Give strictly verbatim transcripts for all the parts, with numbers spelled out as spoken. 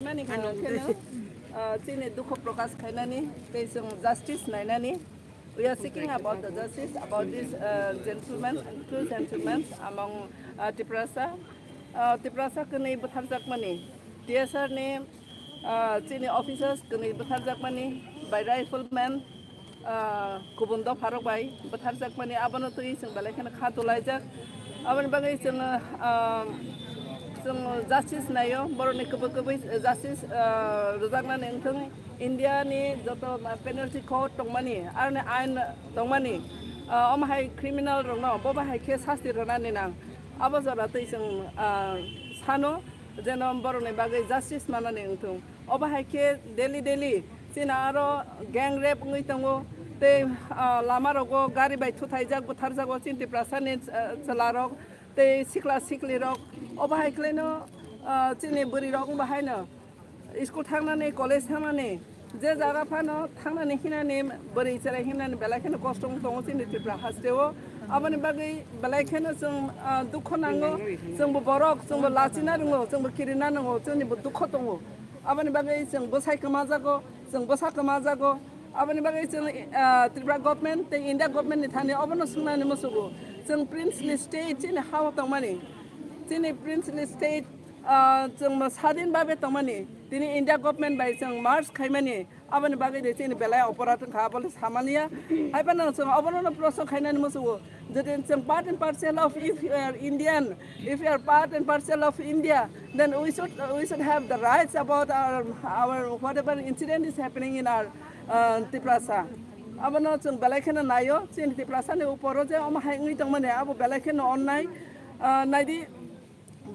Mani kheno, ah, chini dukho prokash khainani, tei chwng justice nainani. We are seeking about the justice about this, uh, gentleman, two gentlemen among, uh, Tiprasa. Uh, Tiprasa kwnwi butharjakmani, T S R ni, uh, chini officers kwnwi butharjakmani by rifleman, ah, kubun dopharok bai butharjakmani, abono twi chwng belai kheno kha tulaijak. Aboni bagwi chwng, ah, chwng justice naio, borokni kubui kubui justice, ah, rwjaknani wngthung. India ni joto penalty code tongmani, aroni ain tongmani, ah, omo hai criminal rokno bo bahai khe sasti rwnani nang. Abo jora twi chwng, ah, sano jeno borokni bagwi justice manani wngthung. Obo hai khe daily daily chini aro gang rape wngwi tongo, tei, ah, lama rogo gari bai thuthaijak, butharjago chini Tiprasani, ah, chwlarok tei sikla siklirok. Obo hai khlaino, ah, chini bwrwirok wngba haino school thangnani, college thangnani, je jaga phano thangnani hinani, bwrwi chwrai hinani belai kheno kosto wng tongo chini Tripura hasteo. Aboni bagwi belai kheno chwng, ah, dukho nango, chwngbo borok, chwngbo lachina rwngo, chwngbo kirina nango, chwngnibo dukho tongo. Aboni bagwi chwng bwsai kwmajago, chwng bwsa kwmajago. Aboni bagwi chwng, ah, Tripura government tei India government ni thani obono swngnani muchugo. Chwng princely state chini hao tongmani, chini princely state, ah, chwngbo sadin babe tongmani, tini India government bai chwng merge khaimani, aboni bagwi de chini belai oporadh wngkha, abole samaniya. Haiphano chwng obono proshno khainani muchugo. Jodi chwng part and parcel of, if you are Indian, if you are part and parcel of India, then we should, we should have the rights about our, our whatever incident is happening in our, uh, Tiprasa. Abono chwng belai kheno naio, chini Tiprasani uporo je omo hai wngwi tongmani, abo belai kheno onnai. Uh, naidi,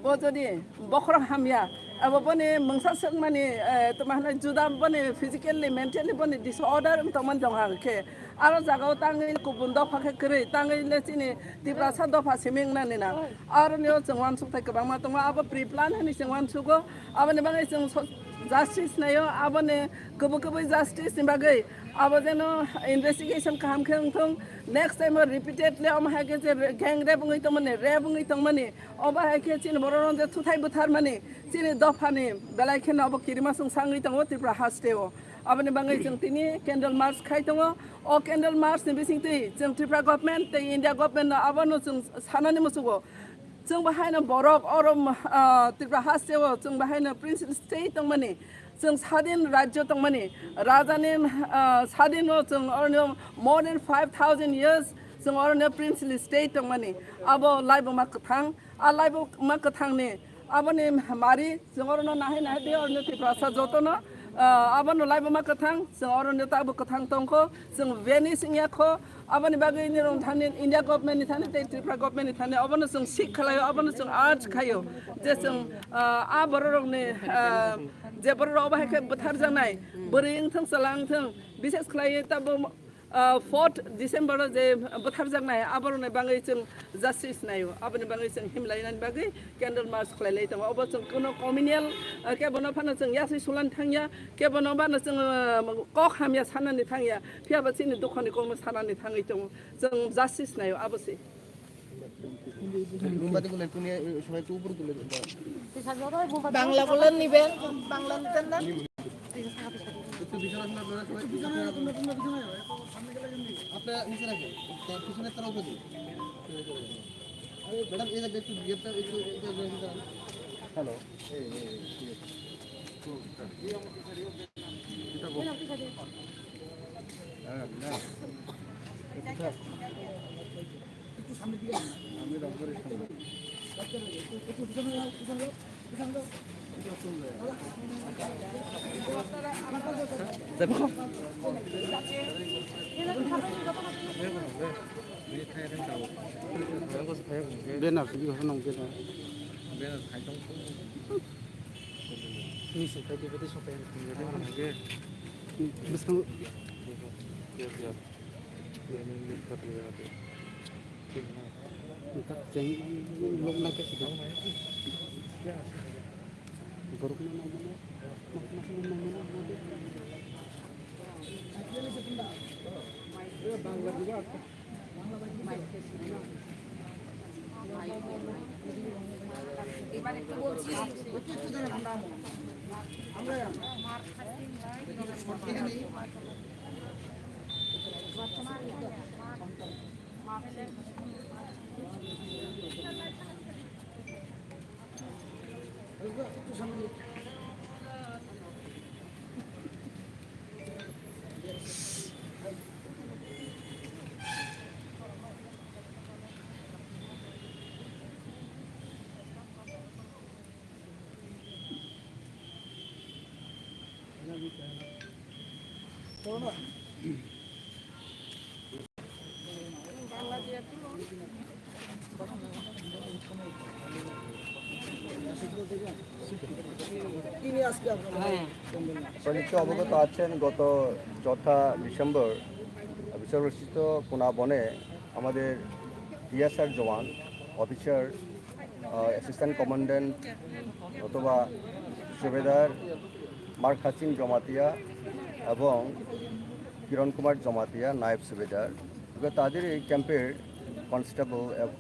bo jodi bokhorok hamya, abo boni mungsa swkmani, eh, tma hwnwi juda boni physically, mentally boni disorder wng tongmani dong hang khe, aro jagao tangwi kubun dopha khe kwrwi, tangwi le chini Tiprasa dopha simi wngnani na. Aroni o chwng uansuk thai kwbangma tongo, abo pre-plan hwnwi chwng uansugo, aboni bagwi chwng so-, justice naio, aboni kubui kubui justice ni bagwi abo jeno investigation kaham khe wngthung, next time o repeatedly omo hai khe je gang rape wngwi tongmani, rape wngwi tongmani, obo hai khe chini borok rok je thuthai butharmani, chini dophani belai kheno abo kirima chwng sangwi tongo Tripura hasteo. Aboni bagwi chwng tini candle march khai tongo. O candle march ni bisingtwi chwng Tripura government tei India government no abono chwng sanani muchugo. Chwng bahaino borok oro, ah, Tripura hasteo chwng bahaino princely state tongmani, chwng sadin rajyo tongmani, rajani, ah, sadin o chwng oroni more than five thousand years chwng oroni princely state tongmani. Abo laibuma kwthang, a laibuma kwthangni aboni mari chwng orono nahai nahai de oroni Tiprasa jotono, ah, abono laibuma kwthang, chwng oroni tabo kwthang tongkho, chwng vanish wngya kho. Aboni bagwi nirok thani India government ni thani tei Tripura government ni thani obono chwng sik khlaio, obono chwng urge khaio je chwng, ah, a bororokni, ah, je bororok obo hai khe butharjaknai, bwrwi wngthang, chwla wngthang, bises khlaiwi tabo, ah, fourth December o je butharjaknai aborokni bagwi chwng justice naio, aboni bagwi chwng himlainani bagwi candle march khlailai tongo. Obo chwng kuno communal, ah, khe bono phano chwng yaswi sulan thangya, khe bono bano chwng, ah, kok hamya sanani thangya, phiya ba chini dukhoni kokno sanani thangwi tongo. Chwng justice naio, abo se. মোমবাতি গুলো একটু নিয়ে সবাই একটু উপরে তুলে দেন। বাংলা গুলো নিবেন, বাংলা নিতেন না? একটু পিছনে আসুন আপনারা সবাই, পিছনে আসুন। আপনারা নিচে রাখেন, তার পিছনে তারা উপরে দিন। ম্যাডাম, এই জায়গায় একটু গেটটা একটু, একটু, একটু, একটু দাঁড়ান। হ্যালো। এই, এই, এই, ঠিক আছে। হ্যাঁ, না। আমি রংপুরের সামনে। Banner, sigi hono banner. Banner khai tong. Ni se khai tibati sopai. Bwskang. Yes, yes. Banner ni khat ni ate. Ni khat jeng lok na ke sida. Borok na na na. আপনারা নিশ্চয় অবগত আছেন, গত চৌঠা ডিসেম্বর বিশ্বরচিত কোনা বনে আমাদের টিএসআর জওয়ান, অফিসার, আহ, অ্যাসিস্ট্যান্ট কমান্ড্যান্ট অথবা সুবেদার মার্ক হাসিন জমাতিয়া এবং কিরণ কুমার জমাতিয়া, নায়েব সুবেদার, তাদের এই ক্যাম্পের কনস্টেবল এব-,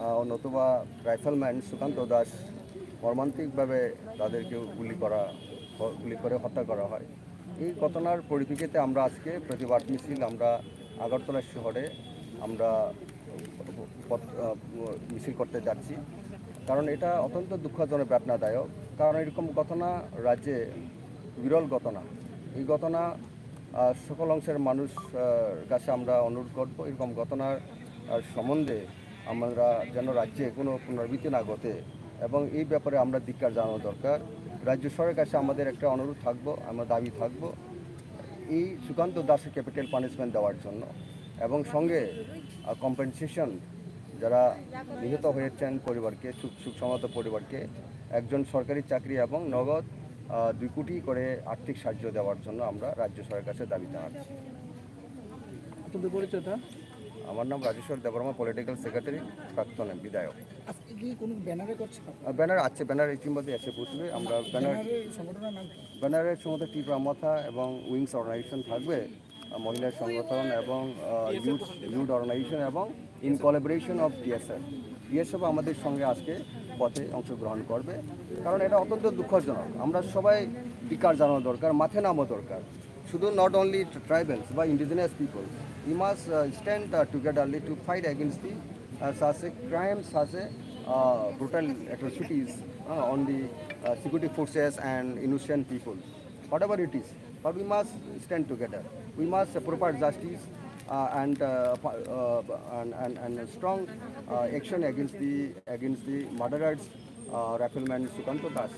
আহ, নতুবা রাইফেলম্যান সুকান্ত দাস মর্মান্তিকভাবে তাদেরকে গুলি করা হ-, গুলি করে হত্যা করা হয়। এই ঘটনার পরিপ্রেক্ষিতে আমরা আজকে প্রতিবাদ মিছিল আমরা আগরতলা শহরে আমরা পথ, আহ, মিছিল করতে যাচ্ছি, কারণ এটা অত্যন্ত দুঃখজনক, বেদনাদায়ক। কারণ এরকম ঘটনা রাজ্যে বিরল ঘটনা। এই ঘটনা, আহ, সকল অংশের মানুষ, আহ, কাছে আমরা অনুরোধ করব, এরকম ঘটনার, আহ, সম্বন্ধে আমরা যেন রাজ্যে কোনো পুনরাবৃত্তি না ঘটে এবং এই ব্যাপারে আমরা ধিক্কার জানানো দরকার। রাজ্য সরকারের কাছে আমাদের একটা অনুরোধ থাকবো, আমরা দাবি থাকবো, এই সুকান্ত দাসকে ক্যাপিটাল পানিশমেন্ট দেওয়ার জন্য এবং সঙ্গে, আহ, কম্পেনসেশন, যারা নিহত হয়েছেন পরিবারকে, শোক, শোক সংহত পরিবারকে একজন সরকারি চাকরি এবং নগদ, আহ, দুই কোটি করে আর্থিক সাহায্য দেওয়ার জন্য আমরা রাজ্য সরকারের কাছে দাবি জানাচ্ছি। আপনাদের পরিচয়টা? আমার নাম রাজেশ্বর দেববর্মা, পলিটিক্যাল সেক্রেটারি, প্রাক্তন বিধায়ক। আজকে কি কোনো ব্যানারে করছে? আহ, ব্যানার আছে, ব্যানার ইতিমধ্যে এসে পৌঁছবে। আমরা ব্যানার, ব্যানারের সংগঠনের নাম কি? ব্যানারের সঙ্গে ত্রিপুরা মথা এবং উইংস অর্গানাইজেশন থাকবে, আহ, মহিলা সংগঠন এবং, আহ, ইউথ, ইউথ অর্গানাইজেশন এবং in collaboration of TSF. TSF আমাদের সঙ্গে আজকে পথে অংশগ্রহণ করবে, কারণ এটা অত্যন্ত দুঃখজনক। আমরা সবাই ধিক্কার জানানো দরকার, মাঠে নামা দরকার। শুধু not only tribals বা indigenous people, we must, uh, stand, uh, togetherly to fight against the, uh, such a crime, such a, uh, brutal atrocities, uh, on the, uh, security forces and innocent people. Whatever it is, but we must stand together. We must, uh, provide justice, uh, and, uh, pa-, uh, and, and, and strong, uh, action against the, against the murderers, uh, rifleman Sukanta Das.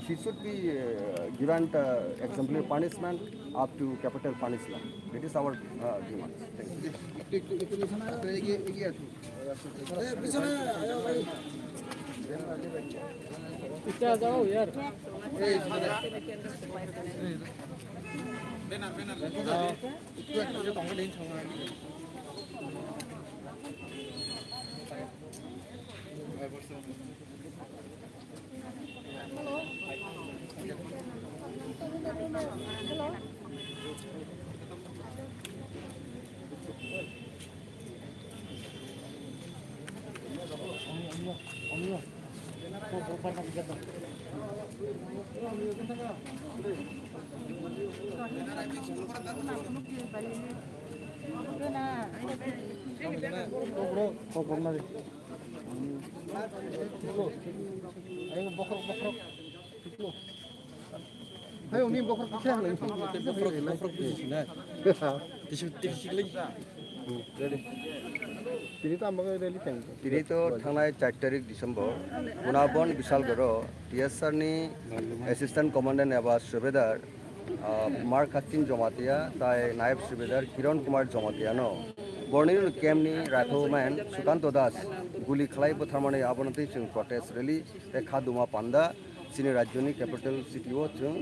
He should be, uh, given, uh, exemplary punishment up to capital punishment. That is our, uh, demand. Thank you. Bokhorok, bokhorok. Hai, uni bokhorok kisa halai. Bokhorok, bokhorok bujisu na. Tisu, tisu lai. Tini to ambaga rally tang. Tini to thangnai char tarik December, Punabon Bisalgoro, T S R ni assistant commandant eba subedar, ah, Mark Hasing Jamatia, tai naib subedar Kiran Kumar Jamatia no Borneo camp ni rifleman Sukanto Das guli khlai butharmani, abono twi chwng protest rally tei khaduma panda chini rajyoni capital city o chwng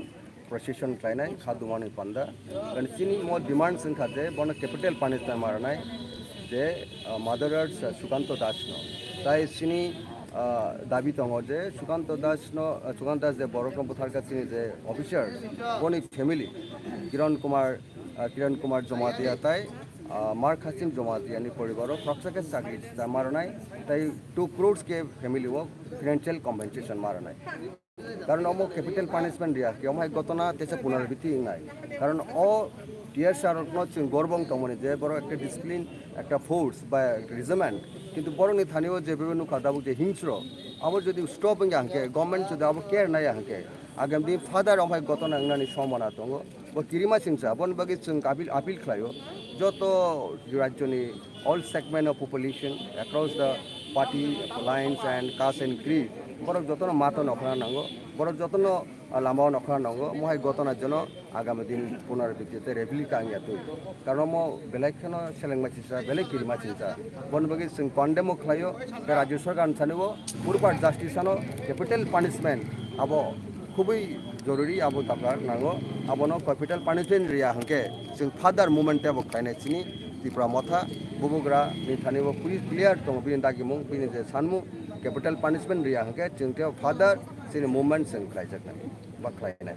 procession khlainai khadumani panda. Kan chini mo demand wngkha je bono capital punishment ma rwnai je, ah, murderers, ah, Sukanto Das no. Tai chini, ah, dabi tongo je Sukanto Das no, ah, Sukanto Das je borok no butharkha chini je officer, boni family Kiran Kumar, ah, Kiran Kumar Jamatia tai, ah, Mark Hasing Jamatia ni poribaro khoroksa khe chakri ma rwnai, tai two crores khe family o financial compensation ma rwnai. Karon omo capital punishment riya, ki omo hai gotona tesa punarabiti wngnai. Karon o T R sir no chwng gorbong tongmani je borok ekta discipline, ekta force ba ekta regiment. Kintu borokni thani o je bebe nukha dabuk je hingsro, abo jodi stop wngya hwnkhe, government jodi abo care naiya hwnkhe, agam din further omo hai gotona wngnani sombona tongo. Bo kirima singsa, aboni bagwi chwng appeal, appeal khlaio joto rajyoni all segment of population across the party lines and caste and creed, borok jotono mata nokhna nango, borok jotono, ah, lama o nokhna nango, mohai gotona jono agami din punarabiti tei replika wngya twi. Karon omo belai kheno selengma singsa, belai kirima singsa. Boni bagwi chwng condemn o khlaio, tei rajya sarkar ni sani o proper justice ano capital punishment abo khubui jorori, abo dakar nango. Abono capital punishment riya hwnkhe chwng further movement tebo khlainai chini Tipra Motha. Bubagra ni thani bo clear tongo, bini dagimung, bini je sanmung, capital punishment riya hwnkhe chwng tebo further chini movement chwng khlaijaknai ba khlainai.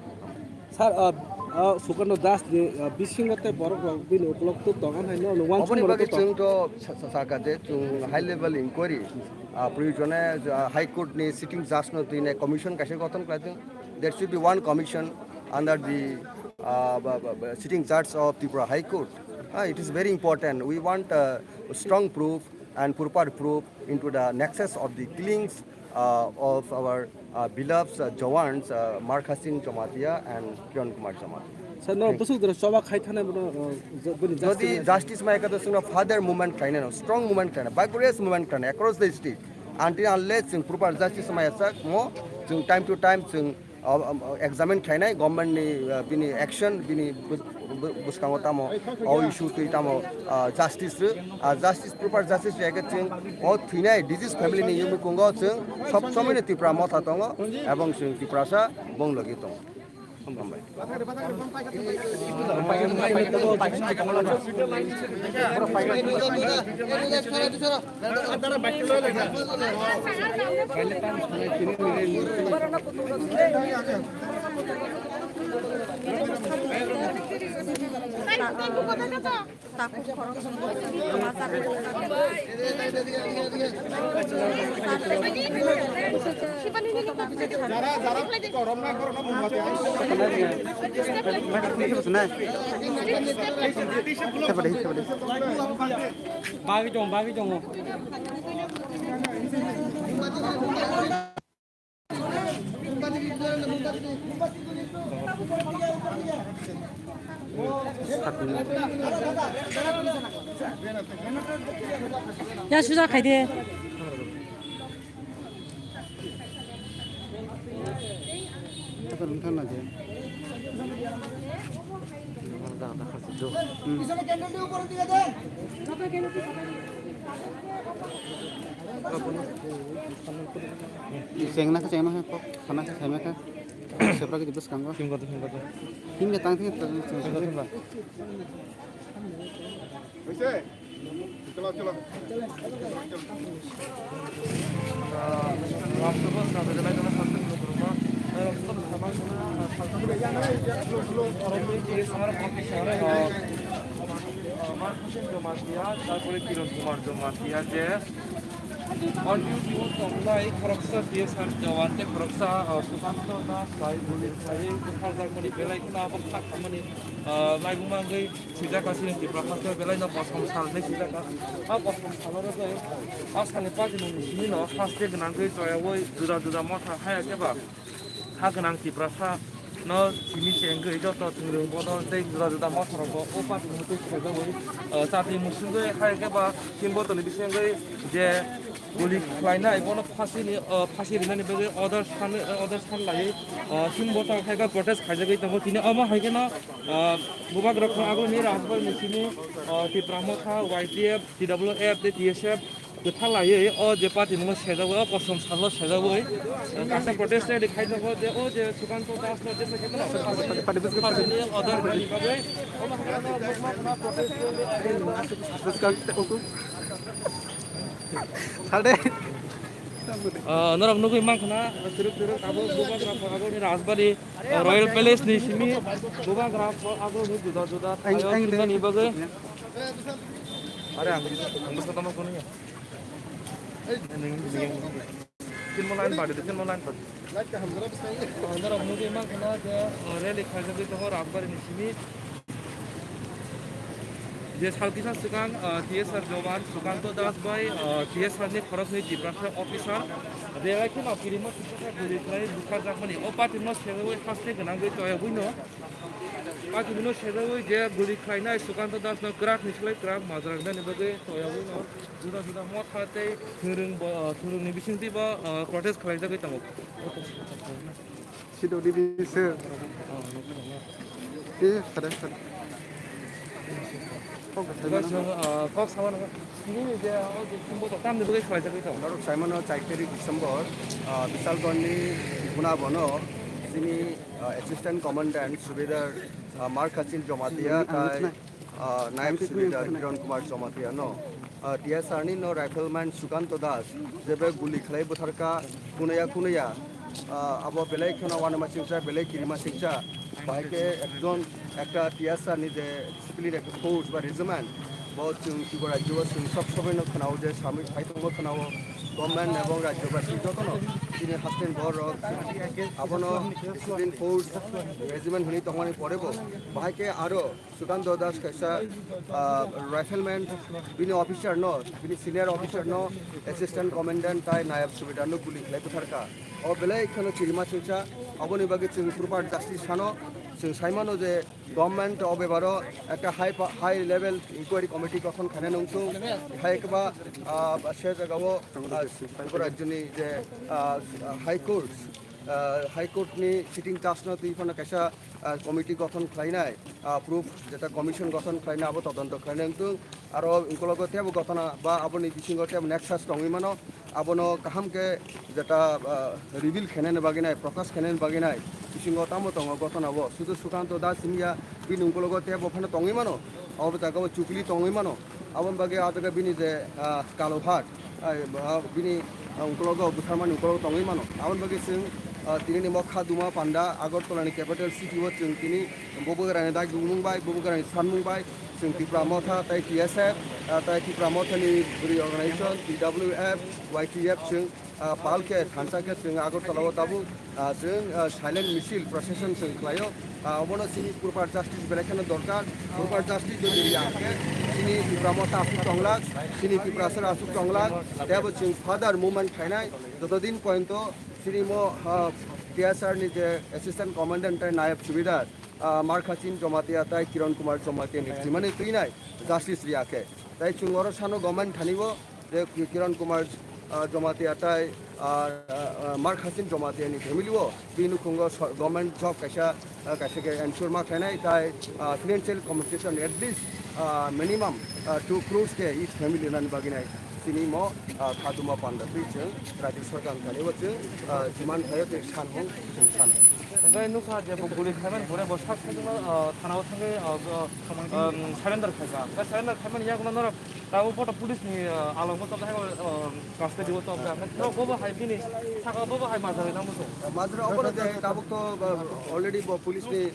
Sir, uh, uh, Sukanta Das ni, uh, bisingo tei borok rok bini ukolog tong, ang hai no, no, Oboni bagwi chwng to sa-, sa-, saka je chwng high level inquiry, uh, proyojone, uh, High Court ni sitting judge no twi nai commission kaisa gothon khlai thung. There should be one commission under the, uh, ba-, ba-, ba-, sitting judge of Tripura High Court. Uh, it is very important. We want, uh, strong proof and proper proof into the nexus of the killings, uh, of our, uh, beloved, uh, Jawans, uh, Markha Singh Jamatia and Kiran Kumar Jamatia. Sir, no, Thank you. Bwswk jora choba khai thana bono, uh, j-, bini Jodi justice justice mai kha to chwngno further movement khlainai no, strong movement khlainai, vigorous movement khlainai across the state. Until unless chwng proper justice mai sak mo, chwng time to time chwng, uh, um, uh, examine khlainai government ni, uh, bini action, bini bw-, bw-, bwskango tamo, o issue twi tamo, uh, justice rw, uh, justice, proper justice rw khe chwng o thwinai disease family ni yungwi kungo chwng sob somoi ni Tipra Motha tongo, ebong chwng Tiprasa bong logi tongo. Hambai. Bagwi dong, bagwi dong. Ya, suja khai de. Chengna khe, chengna khe, kok sana khe, saima khe. Sepra khe bwskango. Himba, himba. Himba tang khe, himba. তারপরে কিরণ কুমার জমাতিয়া, তারপরে কিরণ কুমার জমাতিয়া যে on duty o tongnai khoroksa T S R jawan tei khoroksa, ah, Sukanto Das bai buli khlaiwi bupharjakmani belai kheno abo kha khamani, ah, laibuma wngwi swijak asini Tipra Hasteo belai no bosom sal hinwi swijak. A bosom salo rwgwi a salni pajimungni simi no haste gwnangwi choyaui juda juda motha haya khe ba ha gwnang Tiprasa no simi chengwi joto thwngwi bodol tei juda juda motha rokbo o pajimung twi swijaui, ah, chati musungwi haya khe ba team bottle ni bisingwi je guli khlainai bono phasini, ah, phasi rinani bagwi order san, order san laiwi, ah, team bottle hai khe protest khaijagwi tongo. Tini omo hai kheno, ah, bubagra khorang aguni Rajbari ni simi, ah, Tipra Motha, Y T F, T W F tei T S F kwthar laiwi o je party mungo sejagwi, o kosom salo sejagwi, ah, kaisa protest rally khaijago je o je Sukanto Das no jesa khe party ni order rwni bagwi omo hai kheno protest rally. Sade. Ah, norok nugwi mankha na, siruk siruk abo bubagra aguni Rajbari, ah, Royal Palace ni simi bubagra aguni juda juda thaio ang, ang de. Thwngna ni bagwi. Are ang, ang bwsa tamo kono ya. Tinmo line padi, tinmo line padi. Norok nugwi mankha na je, uh, rally khlaijagwi tongo Rajbari ni simi. Je sal kisa swkang, uh, T S R jowan Sukanto Das bai, uh, T S R ni khoroknwi Tiprasa officer belai kheno kirima kisa khe guli khlai butharjakmani. O party no sejawi haste gwnangwi toyagwi no. Party no sejawi je guli khlainai Sukanto Das no kwrak ni slai kwrak majra wngnani bagwi toyagwi no. Juda juda motha tei thwrwng bo, thwrwngni bisingtwi bo, ah, protest khlaijagwi tongo. Sido D B sir. Eh, khare, khare. Kok Juda saimano. Chwng, ah, kok samano. Nini je, o je, chwngbo to tamni bagwi khlaijagwi tongo. Norok saimano char tarik December, ah, Bisalgorni Gunabono, chini, ah, Assistant Commandant Subedar, ah, Markhachin Jomatia, tai ah, Nayab Subedar Kiran Kumar Jomatia no, ah, T S R ni no Rifleman Sukanto Das, jebe guli khlai butharka kunaya kunaya, ah, abo belai kheno wanama singcha, belai kirima singcha, bahai khe ekjon ekta T S R ni je split ekta force ba regiment, bo chwng Tripura rajyo o chwng sob somoi no khwnao je samwi phai tongmo khwnao, government ebong rajyo basi jotono chini hasten borok abono split force regiment hwnwi tongmani pore bo bahai khe aro Sukanto Das kaisa, ah, rifleman, bini officer no, bini senior officer no, assistant commandant tai nayab subedar no guli khlai butharka. O belai kheno kirima singcha, aboni bagwi chwng proper justice sano, chwng saimano je government o bebaro ekta high pa-, high level inquiry committee gothon khaina nungthung, hai keba, ah, se jagao, ah, Tripura rajyoni je, ah, High Court, ah, High Court ni sitting judge no twi phano kaisa, ah, committee gothon khlainai, ah, proof jeta commission gothon khlainai abo todonto khlainai wngthung. Aro ukologo tebo gothona ba aboni bisingo tebo nexus tongwi mano, abono kaham khe jeta, ah, reveal khainani bagwi nai, prokash khainani bagwi nai bisingo tamo tongo gothona o. Sudu Sukanto Das wngya bini ukologo tebo phano tongwi mano, abo jagao chukli tongwi mano. Aboni bagwi ah jaga bini je, ah, Kalobhat, ah, ah, bini, ah, ukologo butharmani ukologo tongwi mano. Aboni bagwi chwng, ah, tinini mokha duma panda Agartala ni capital city o chwng tini Bubagrani dagimung bai, Bubagrani sanmung bai chwng Tipra Motha tai T S F, ah, tai Tipra Motha ni bwrwi organization T W F, Y T F chwng ah, pal khe thansa khe chwng Agartala o tabuk, ah, chwng, ah, silent misil procession chwng khlaio. Ah, obono chini proper justice belai kheno dorkar. Proper justice jodi riya khe chini Tipra Motha aswk tonglak, chini Tiprasa aswk tonglak, tebo chwng further movement khainai. Joto din pointo chini mo, ah, T S R ni je assistant commandant tai nayab subedar, ah, Markhachin Jomatia tai Kiran Kumar Jomatia ni thwimani twinai justice riya khe. Tai chwng oro sano government thani o je Kiran Kumar, ah, Jomatia tai, ah, ah, ah, Markhachin Jomatia ni family o bini nukhungo so-, government job kaisa, ah, kaisa khe ensure ma khlainai tai, ah, financial compensation at least, ah, minimum, ah, two crores khe each family nani bagwi nai. Chini mo, ah, khaduma panda twi chwng rajyo sarkar thani o chwng, ah, demand khlaio tei san hwn chwng san. Hingke nukha je bo guli khaimani pore bo sak sakno, ah, thana o thangwi, ah, ah, um, surrender khaikha. Hingke surrender khaimani yagulo norok tabuk poto police ni, ah, alongo tongkha, ah, custody o tongkha. Hingke norok bobo hai bini saka bobo hai majagwi nangmukho. Majra obono je tabuk to, ah, already bo police ni,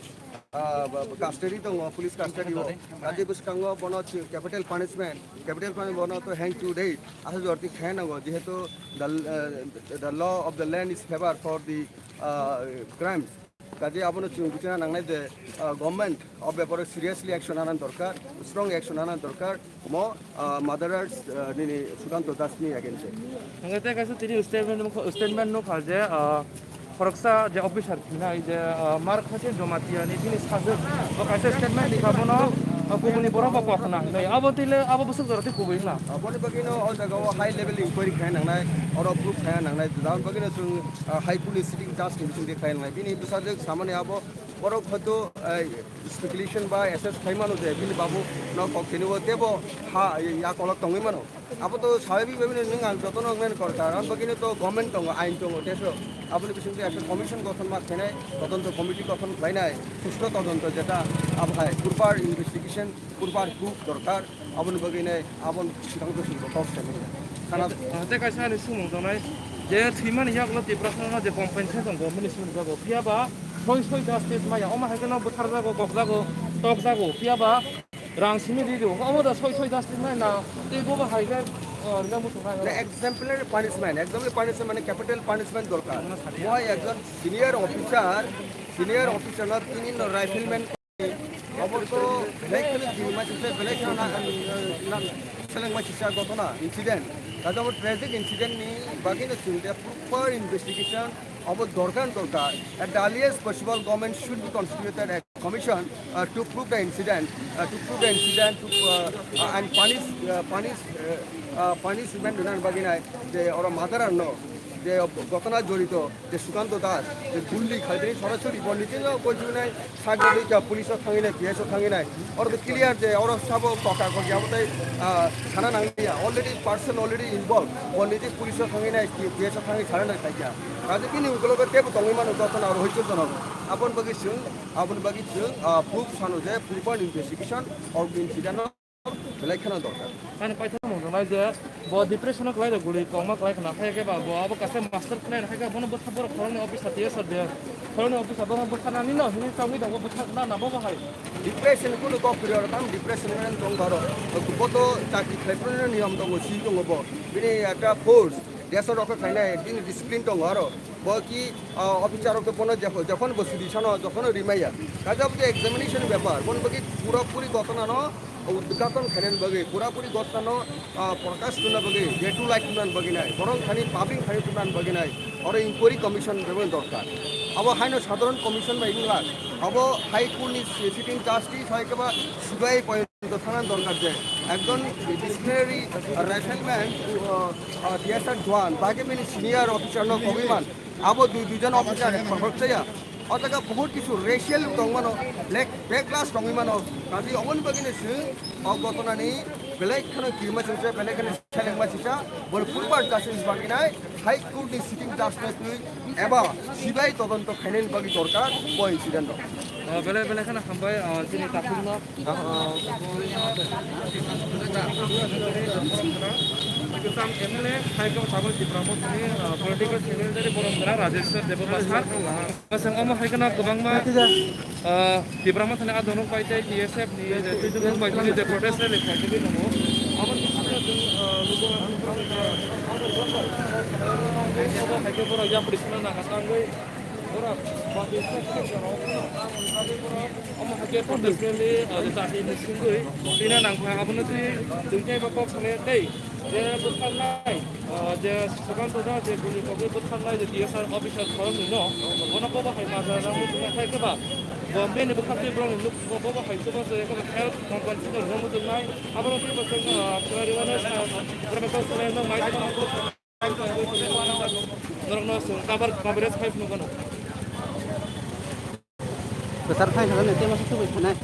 ah, ba, ba, custody tongo, police custody o. Adi bwskango bono chi-, capital punishment, capital punishment bono to hang to death. Asa jorti khaina nango, jehetu the, ah, the law of the land is favor for the, ah, crimes. Kaje abono chwng buchina nangnai je, ah, government o beparo seriously action ana dorkar, strong action ana dorkar, mo, ah, murderers, ah, nini Sukanto Das ni against. Hingke tei kaisa tini statement nukha, statement nukha je, ah, khoroksa je officer thinai je, ah, Markhachin Jomatia ni bini sajwk bo kaisa statement ni kha bono, ah, kubuni borok bo kok khna hinwi. Abo tile abo bwswk jora tei kubui khna. Aboni bagwino o jaga o high level inquiry khaina nangnai, oro proof khaina nangnai, jang bagwino chwng, ah, High Court ni sitting judge ni bisingtwi khaina nangnai. Bini bwsajwk samani abo borok hoito, ah, speculation ba assess khlai mano je bini babu no kok tini o tebo ha ya kolok tongwi mano. Abo to swabhabik bhabe nwng ang jotono wngmani korkar, ang bagwino to government tongo, ain tongo, teso aboni bisingtwi ekta commission gothon ma khainai, todonto committee gothon khlainai, susto todonto jeta abo hai proper investigation, proper proof dorkar, aboni bagwino aboni swkang to chwngbo kok semi. Khana. Tei kaisa ani swngmung tongnai, je thwimani yagulo Tiprasa no je compensation government ni simi jago, phiya ba soi soi justice maya, omo hai kheno butharjago, kokjago, tokjago, phiya ba rang simi di di, omo da soi soi justice mai na, tei bobo hai khe Oro muchung nai oro. Exemplary punishment, exemplary punishment mane capital punishment dorkar. Moi ekjon senior officer, senior officer no tini no rifleman obo to belai kheno jini machisa, belai kheno na, na, seleng machisa ghotona, incident. Kaisa obo tragic incident ni bagwi no chwng de proper investigation obo dorkar, dorkar. At the earliest possible, government should be constituted a commission, uh, to prove the incident, uh, to prove the incident, to, uh, uh, and punish, uh, punish, uh, uh, punishment rwna bagwi nai je oro murderer no, je ghotona jorito, je Sukanta Das, je gulli khaitini sorasori bo nijeno koichunai, sakjagwi kha police o thanginai, P S o thanginai. Oro to clear je oro sabo koka koki abo tai, ah, sana nangliya. Already person already involved. Bo niji police o thanginai, P S o thangwi sana nang khaikha. Kaje bini ukulok tebo tongwi mano ghotona oro hoichuk jono. Aboni bagwi chwng, aboni bagwi chwng, ah, proof sano je proper investigation of incident no belai kheno dorkar. Ani paithago mung tongnai je bo depression o kwlai rok guli kongma kwlai khna, hai khe ba bo abo kaisa master khna hai khe bono bwtha borok khoroknwi officer tiya sar de. Khoroknwi officer bono bwtha nani no hini tongwi tongo bwtha na na bo bo hai. Depression kunu kok kwrwi oro tam depression mane tong baro. Bo to chakri khlai phuru niyom tongo, si tongo bo. Bini ekta force, deso rok khlainai, bini discipline tongo aro. Bo ki, ah, officer rok to bono jekho-, jokhon bo sudi sano, jokhon rimaya. Kaisa bo examination bepar, bono bagwi pura puri ghotona no udghaton khainani bagwi, pura puri ghotona no, ah, prakash tuna bagwi, day to light tuna bagwi nai, borok thani public thani tuna bagwi nai, oro inquiry commission beboni dorkar. Abo haino sadharon commission bai wngla, abo High Court ni sitting justice hai khe ba sugai poi Thana dorkar je ekjon disciplinary rifleman, uh, uh, T S R Joan, bage bini senior officer no kogwi man. Abo dui dui jon officer khorok chaya. O jaga bahut kisu racial tong mano, black, black class tongwi mano. Kaji oboni bagwi ni se o ghotona ni belai kheno kirima singse, belai kheno selengma sisa, bol purbar justice bagwi nai. High Court ni sitting judge no twi eba sibai todonto khainani bagwi dorkar bo incident rok. Ah, belai belai kheno hambai, ah, chini takhukno, ah, Kisam M L A, High Court Sabon Tipra Motha ni, ah, political secretary Boromgra Rajeshwar Debbarma sir. Aswng omo hai kheno kwbangma, ah, Tipra Motha ni adongrok bai tei T S F ni je twijlangni bai tini je protest rally khlaijagwi tongo. Aboni bisingtwi chwng, ah, luku, ah, obo hai khe borok yapri sino nanga tangwi borok bati borok omo hai khe protest rally, ah, jati ni singwi tini nangkha. Abono twi chwng tei bo kok sanai tei je bwtharnai, ah, je Sukanta Das je guli kogwi bwtharnai je T S R officer khoroknwi no, bono bobo hai majra rang muchungnai khai khe ba, bo bini bwkhaktwi borokni nuk bo bobo hai chubachu ekhe help compensation rwna muchungnai, abono tei bo chwng, ah, khwnariwano sa, borokno kok sanai no mai norokno chwng cover, coverage khai phunukgwno. Kwchar phai kha, tei masa tubui thanai.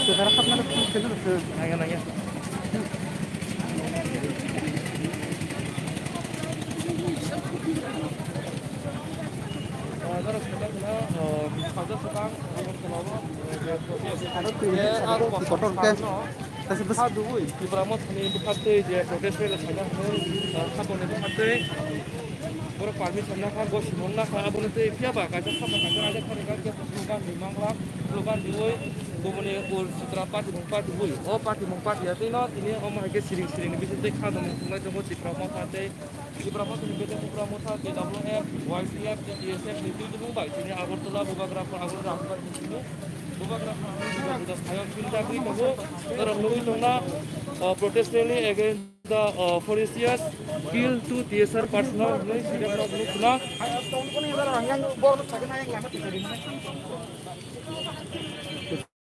Kwchar khapnani phone khe nangya, nangya. Aro twi kotor khe, kaisa bwsa. Tipra Mothani bwkhaktwi je protest rally khaina hwnwi, ah, khaboni bwkhaktwi borok permission nakha, gosimung nakha, aboni twi phiyaba kaisa khapna kaisa raida thani kha, khe slogan ni mangla, slogan riui, bumuni ur sitra patimung patiui, o patimung patiya twino tini omo hai khe siring siring ni bisingtwi kha dongmung thumlai tongo Tipra Motha tei Tipra Mothani bete Tipra Motha, T W F, Y C F, T S F ni twi tubung bai tini Agartala Bubagra phano Agartala Ahmedabad ni simi Bubagra phano juda juda sayok phil jagwi tongo. Norok nugwi tongna, uh, protest rally against the, uh, ferocious kill to T S R personnel hwnwi sirokno nukna.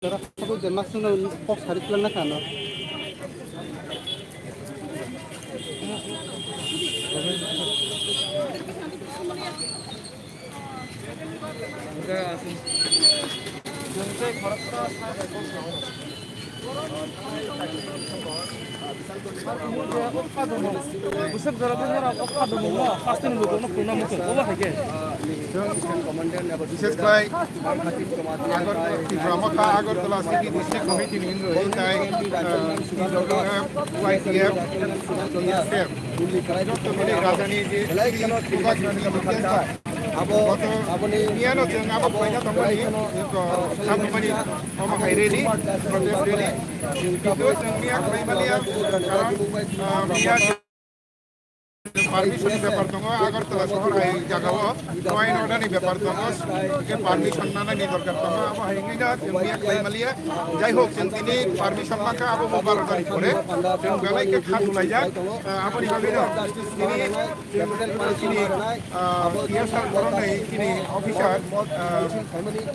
Jora khabui de masung no kok sari plan na kano. Jeng tei khoroksa sa bai kok sao. Biseskhwlai Agartala, Tipra Motha Agartala City District Committee ni wngwi tai, ah, T W F, Y T F, T S F, joto milik rajani je bubagrani abo, abo ni miyano chwng abo khlaina tongmani, khamani, omo hai rally, protest rally. Kintu chwng miya khlai maliya, karon, ah, miya permission ni bepar tongo, Agartala sohor hai jagao law and order ni bepar tongo, ke permission nanani dorkar tongo, abo hai wngwi da chwng miya khlai maliya. Jai hok, chwng tini permission mankha, abo bo baro tarikh pore chwng belai khe kha thulaijak, ah, aboni bagwi no tini, tini, ah, T S R borok ni tini officer, ah,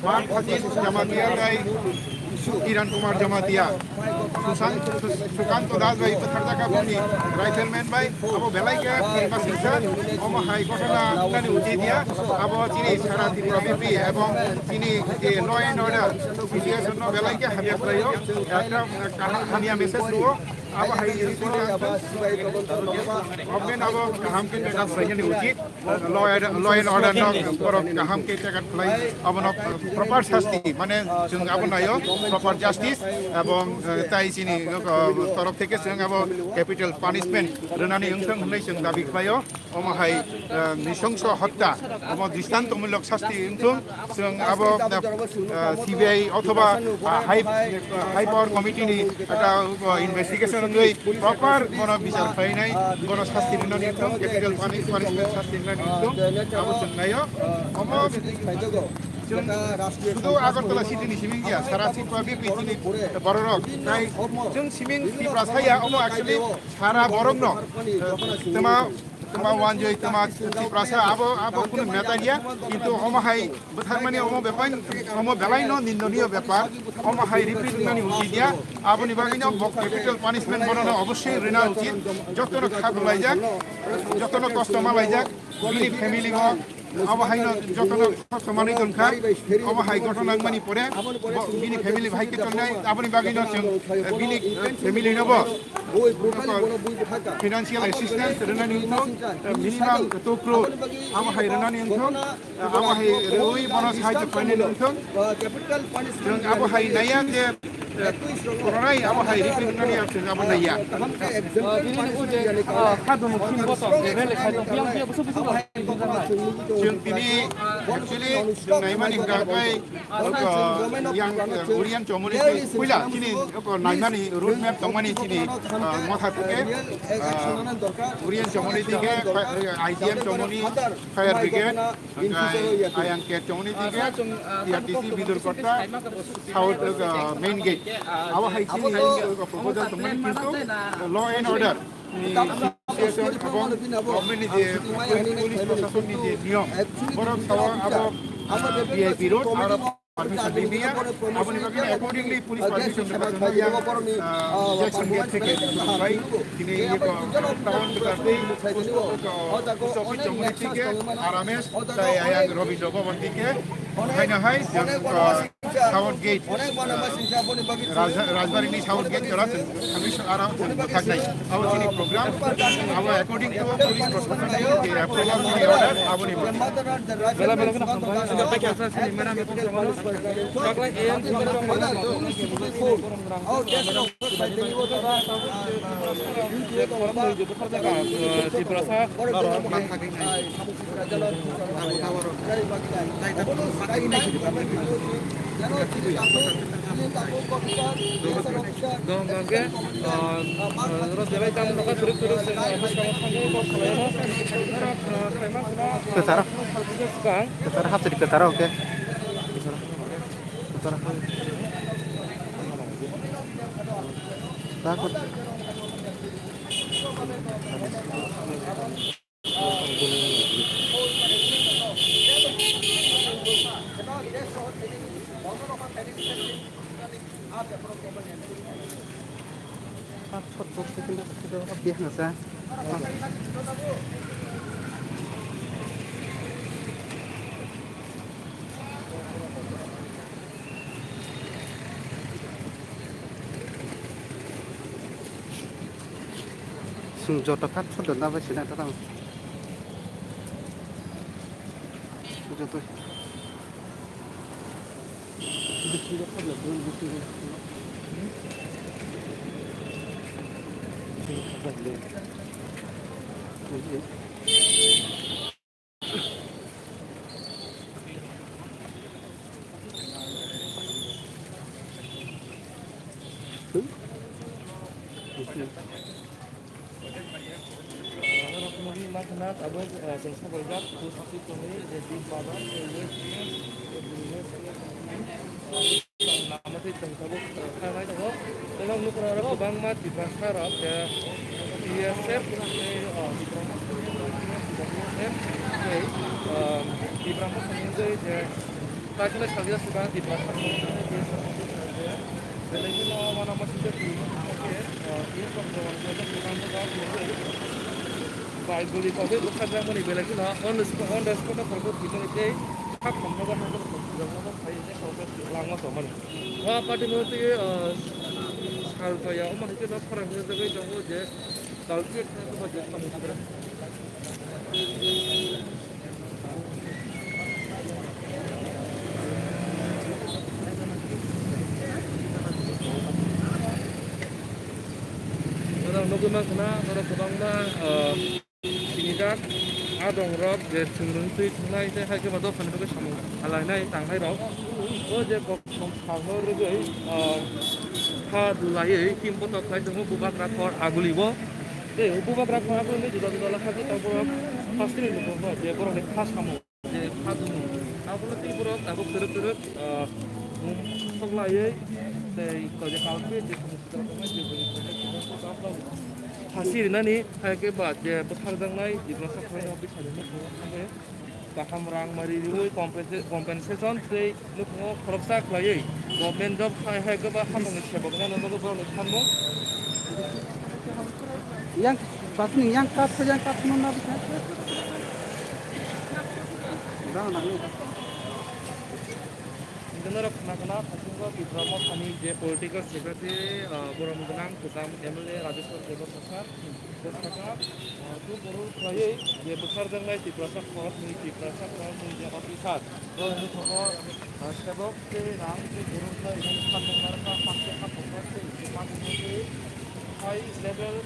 Mak Hajin Jamatia tai Kiran Kumar Jamatia, Susan-, Su-, Sukanto Das bai bwtharjak aboni rifleman bai, abo belai khe tirma singsa, omo hai ghotona nani uji dia, abo chini sara Tripura B P ebong chini je law and order situation no belai khe hamya khlaio, ekta, ah, hamya message rwo, abo hai government abo kaham khe take up khlainani uchit. Law and, law and order no borok kaham khe take up khlai, abono proper sasti, mane chwng abo naio proper justice, ebong, eh, tai chini, eh, torof theke chwng abo capital punishment rwnani wngthang hwnwi chwng dabi khlaio. Omo hai, eh, nisongso hotta, omo dristantomulok sasti wngthung. Chwng abo, ah, C B I othoba, ah, high, high power committee ni ekta, ah, investigation wngwi proper bono bichar khlainai, bono sasti rwnani wngthung, capital puni-, punishment sasti rwnani wngthung, abo chwng naio. Omo chwng sudu Agartala city ni simi ya, sara Tripura B P chini bororok tai chwng siming Tiprasa ya, omo actually sara borok no, eh, tama, tama wanjoi, tama Tiprasa, abo, abo kunu meta ya, kintu omo hai bwtharmani omo bepai, omo belai no nindoniyo bepar, omo hai repeat wngmani uchi dia, aboni bagwi no bo capital punishment bono no obossoi rwna uchit, jotono kha dolaijak, jotono kosto malaijak, bini family bo, abo hai no jotono kosto manwi tongkha, omo hai ghotona wngmani pore, bo, bini family bai khe tongnai, aboni bagwi no chwng, bini family no bo financial assistance rwnani wngthok, minimum two crore, abo hai rwnani wngthok. Abo hai rwi bono sahajyo khlainani wngthok. Chwng abo hai naiya je, eh, koronai abo hai repeat wngmani chwng abo naiya. Bini ni uji, ah, khadum khim boto, bele khaidong, biyang biya busu busu bai. Chwng tini actually chwng naimani hwnkha khe, ah, yang, eh, Oriyan Chomoni twi puila chini, eh, naimani road map tongmani chini, ah, motha theke, ah, Oriyan Chomoni theke, I G M Chomoni, Fire Brigade, hwnkhe Ayang Kate Chomoni dige, T R T C Bidurkotta, South, uh, Main Gate. Abo hai chini, uh, proposal tongmani kintu, uh, law and order ni situation ebong government ni je police proshashon ni je niyom, borok sawa abo, uh, V I P road, aro permission diya, aboni bagwi accordingly police permission rwna thangya, uh, Jackson Gate theke bai tini ye ko town kwtal tei, uh, Chowki Chowmuni theke, R M S, tai ayang Rabindra Bhavan theke, haino hai, uh, South Gate, uh, Rajha-, Rajbari ni South Gate jora thangwi aram thang thaknai. Abo chini program, abo according to police proshashon ni je approval ni order, aboni bagwi. Bela bela kheno hambai. Ang khe paikha sa sini mera me kong songalo. Taklai A M sini mera me kong songalo. Tiprasa. Dong hwnkhe, ah, ah, oro belai tam nokha kwrwk kwrwk se, ah, bwskango thangwi kok khlaio. Kwcharo. Kwcharo hapsadi kwcharo hwnkhe. Kwcharo. Joto khat sodor na bai sina ta tang. Joto. Norok nugwi mankha na tabuk, eh, chwng sabaijak, post office tongwi, je big bazar, railway station, railway station, lama tei chwng tabuk, eh, thangnai tongo. Tei nok nukha norok kwbangma Tiprasa rok, je T S F, tei, oh, Tiprasa, T S F, tei, um, Tiprasa wngwi je Kaisa sajak sibang Tiprasa belai kheno uanama sijak twi, eh, twi song jawan jawan jawan jawan jawan bai guli kok bai bwkha jak mani belai kheno on the spot, on the spot o khoroksa thwi mani tei khak kham nogo hai kheno khoroksa thwi jak nogo hai khoroksa langma tong mani. O party no twi, eh, sal paya o mani kheno khorang kheno jagwi tongo je Kalkit khe tuma je samung sibra. Norok nugwi mankha na, norok kwbangma, ah, sinijak adongrok je chwng rwng twi thangnai tei hai khe ba dophani bagwi samung salainai tangnairok. O je kok Song salno rwgwi, ah, kha dulaiwi team botok khlai tongo Bubagra khor Aguli bo. Tei Bubagra khor Aguli ni juda juda lakha khe tabuk borok hasteni lukurokno je borokni kha samung, je kha tumung, abono tei borok tabuk twrwk twrwk, ah, mung sok laiwi tei koi je kalkhe je samung sijak tongnai je bwrwi khainai tabuk phasi rinani hai khe ba je bwtharjaknai Tiprasa khoroknwi bisajwkno thangwi kaham rang mari riwi compensa-, compensation tei nukho khoroksa khlaiwi government job khai hai goba hamungni sebok nano bagwi borokni thanmung. Yang patni yang kat yang kat no na bikha. Dang na ni. Norok khna khna thasingo Tipra Mothani je political secretary, ah, borom gwnang kwcham M L A Rajeshwar Debbarma sir, bwskango, ah, tu borok khlaiwi je bwsarjaknai Tiprasa khoroknwi, Tiprasa khoroknwi je officer, borokni thogo, ah, sebok tei rang tei borok khlai rwmani khatungmarokha, hakhe haphangma tei je party hwnwi high level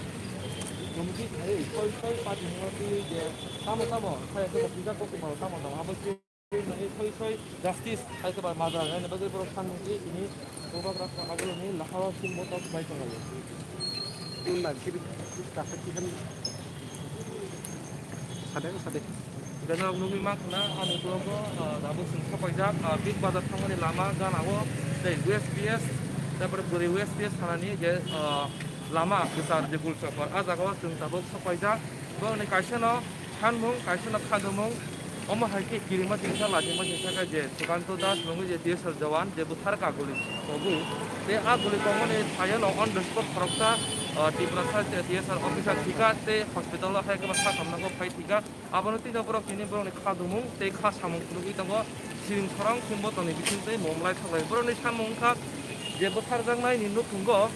committee khai soi soi party hwnwi je tamo tamo khai khe bo tamo tamo abo Soi soi justice hai khe ba majra nai bagwi borok san nungwi tini Bubagra kha aguloni lahao sing botok bai tongo. Tun ba kibi kasa kihan sade sade. Gana nugwi mankha na ani blogo, ah, abo sing sapaijak, ah, Big Bazar thangmani lama gana o tei U S P S, tarpore bwrwi U S P S thanani je, ah, lama kwchar je Gulchakor, ah jaga o chwng tabuk sapaijak. Bo ni kaisa no Sanmung, kaisa no kha dumung, omo hai khe kirima jinsa, lachima jinsa khe je Sukanto Das mungwi je T S R jawan je bwthar ka guli kobu. Tei a guli kongmani sayo no on the spot khoroksa, ah, Tiprasa T S R officer thika tei hospital o hai khe ba sakhamna khe phai thika. Abono tini borok tini borokni kha dumung tei kha samung phunugwi tongo. Siring sorong khimbo tongni bising tei mom lai thaklai. Borokni sanmung wngkha je bwtharjaknaini nukhungo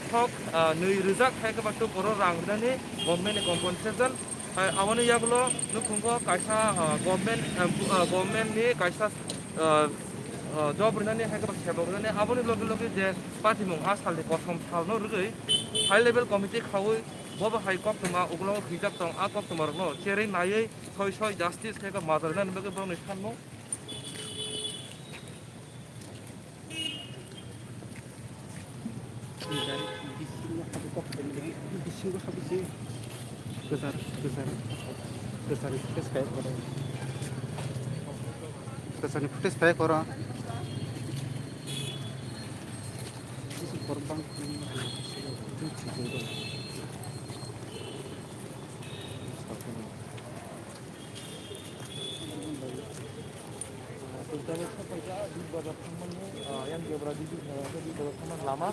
thok, ah, nwi rwjak hai khe ba tuboro rang rinani government ni compensation. Hai, aboni yagulo nukhungo kaisa, ah, government, ah, bu-, ah, government ni kaisa, ah, ah, job rinani hai khe ba sebok rinani. Aboni loge loge je patimung a salni kosom salno rwgwi high level committee khaui bobo hai koktwma ukulungo hwijak tong, a koktwma rokno cherwi naiwi soi soi justice khe khe majra rinani bagwi borokni sanmung. Bisingo habi se kwchar, kwchar, kwchar footage khai koro. Kwcharni footage khai koro. Bisi borok bang. Tei tabuk sapaikha Big Bazar thangmani, ah, yang Debra Big, ah, Big Bazar thangmani lama.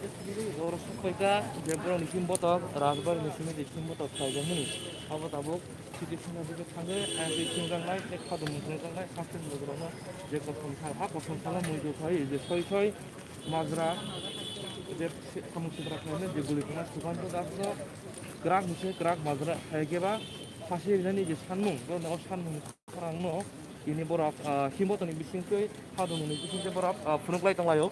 Oro sapaikha je borokni him botok, Rajbari ni simi je him botok khlaijak hwnwi. Abo tabuk situation o thangwi, ang tei thwngjaknai, tei khadumung thwngjaknai, haste ni loge rokno je kosom sal, ha kosom salo muitu khai, je soi soi majra, je samung sitra khlainai, je guli khna Sukanto Das no, kwrak ni se kwrak majra, hai khe ba phasi rinani je sanmung, bo no sanmung khorang no ini borok, ah, himbo toni bising twi hadung ni bising twi borok, ah, phunuk lai tong lai o.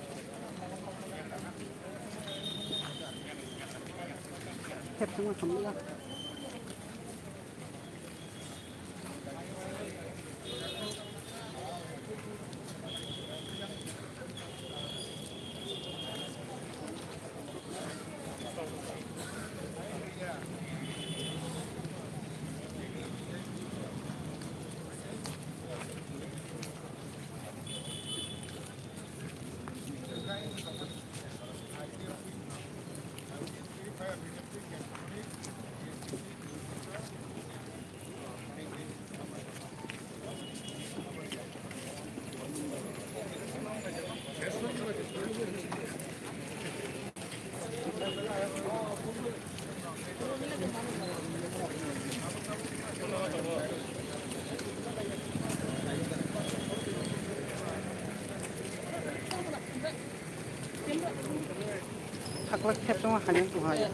Thakla khe tongma hai wng tong hai.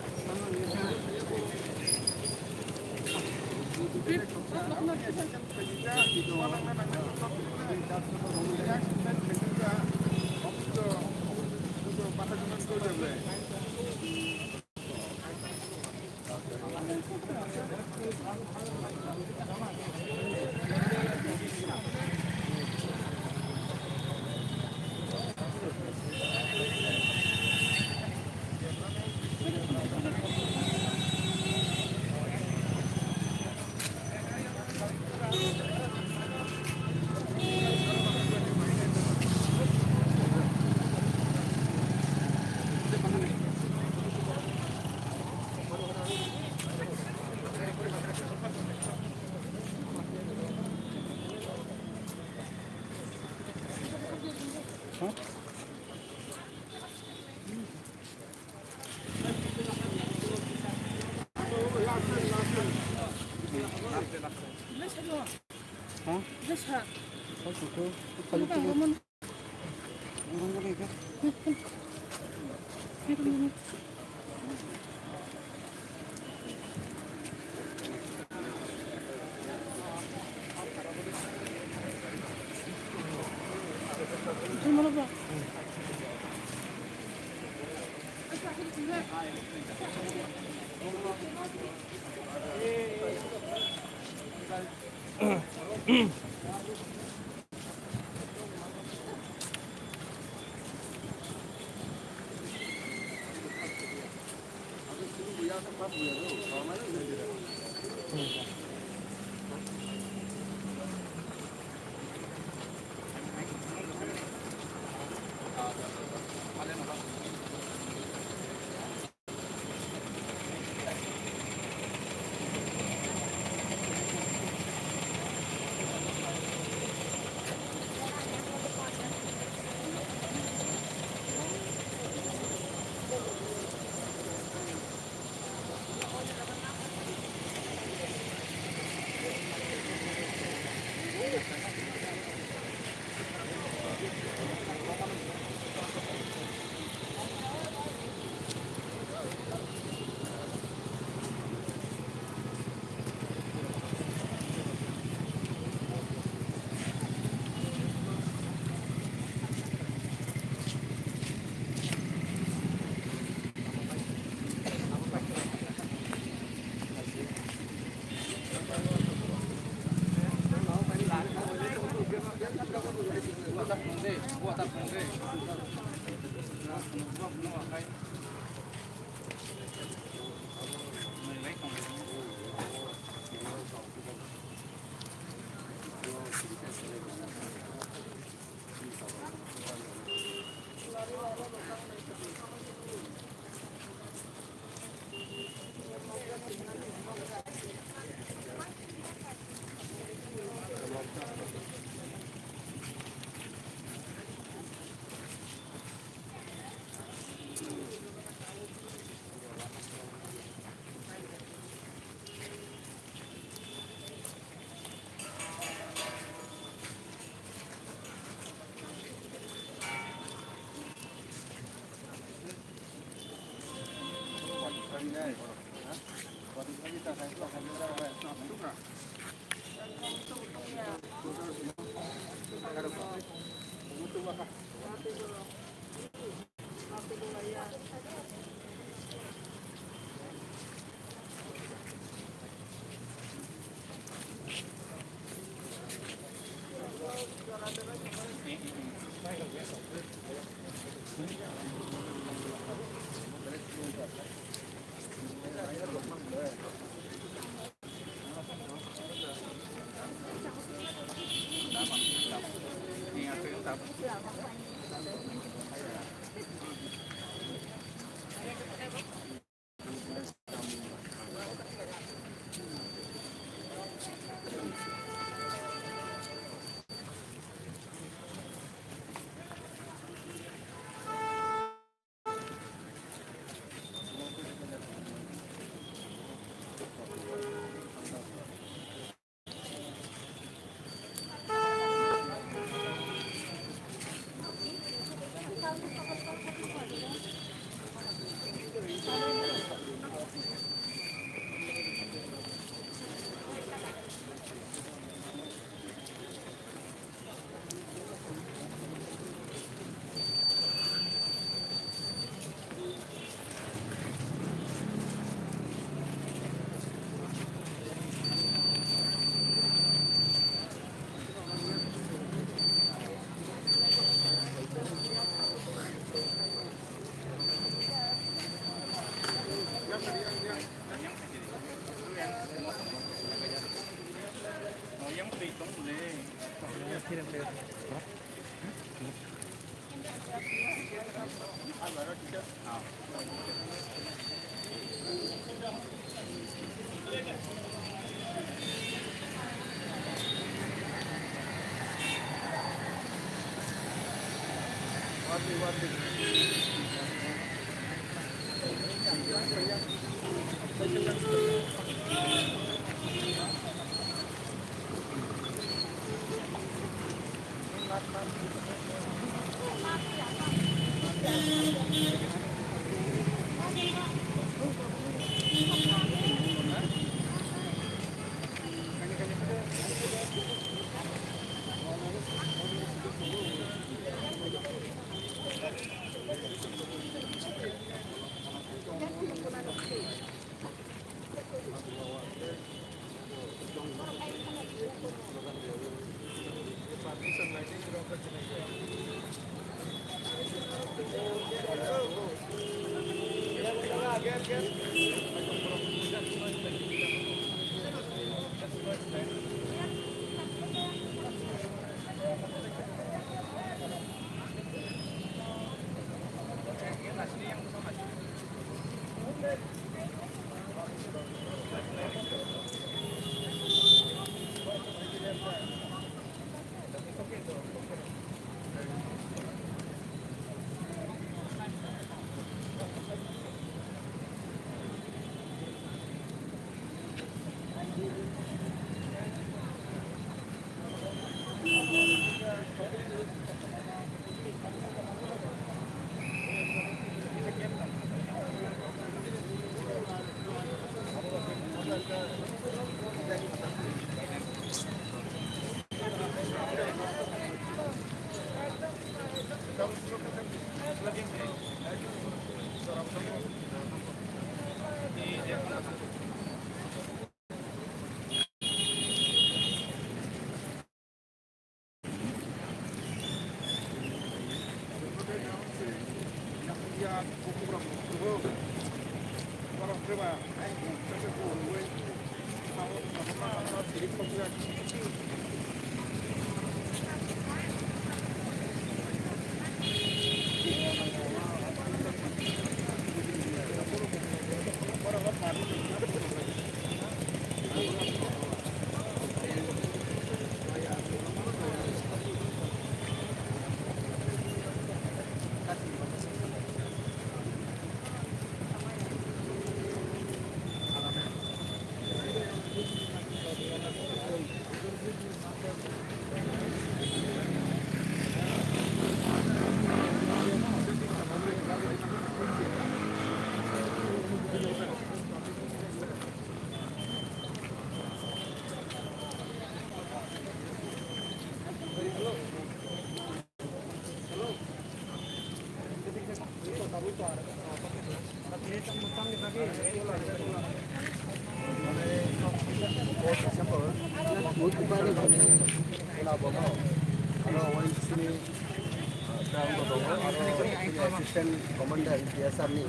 Assistant Commandant T S R ni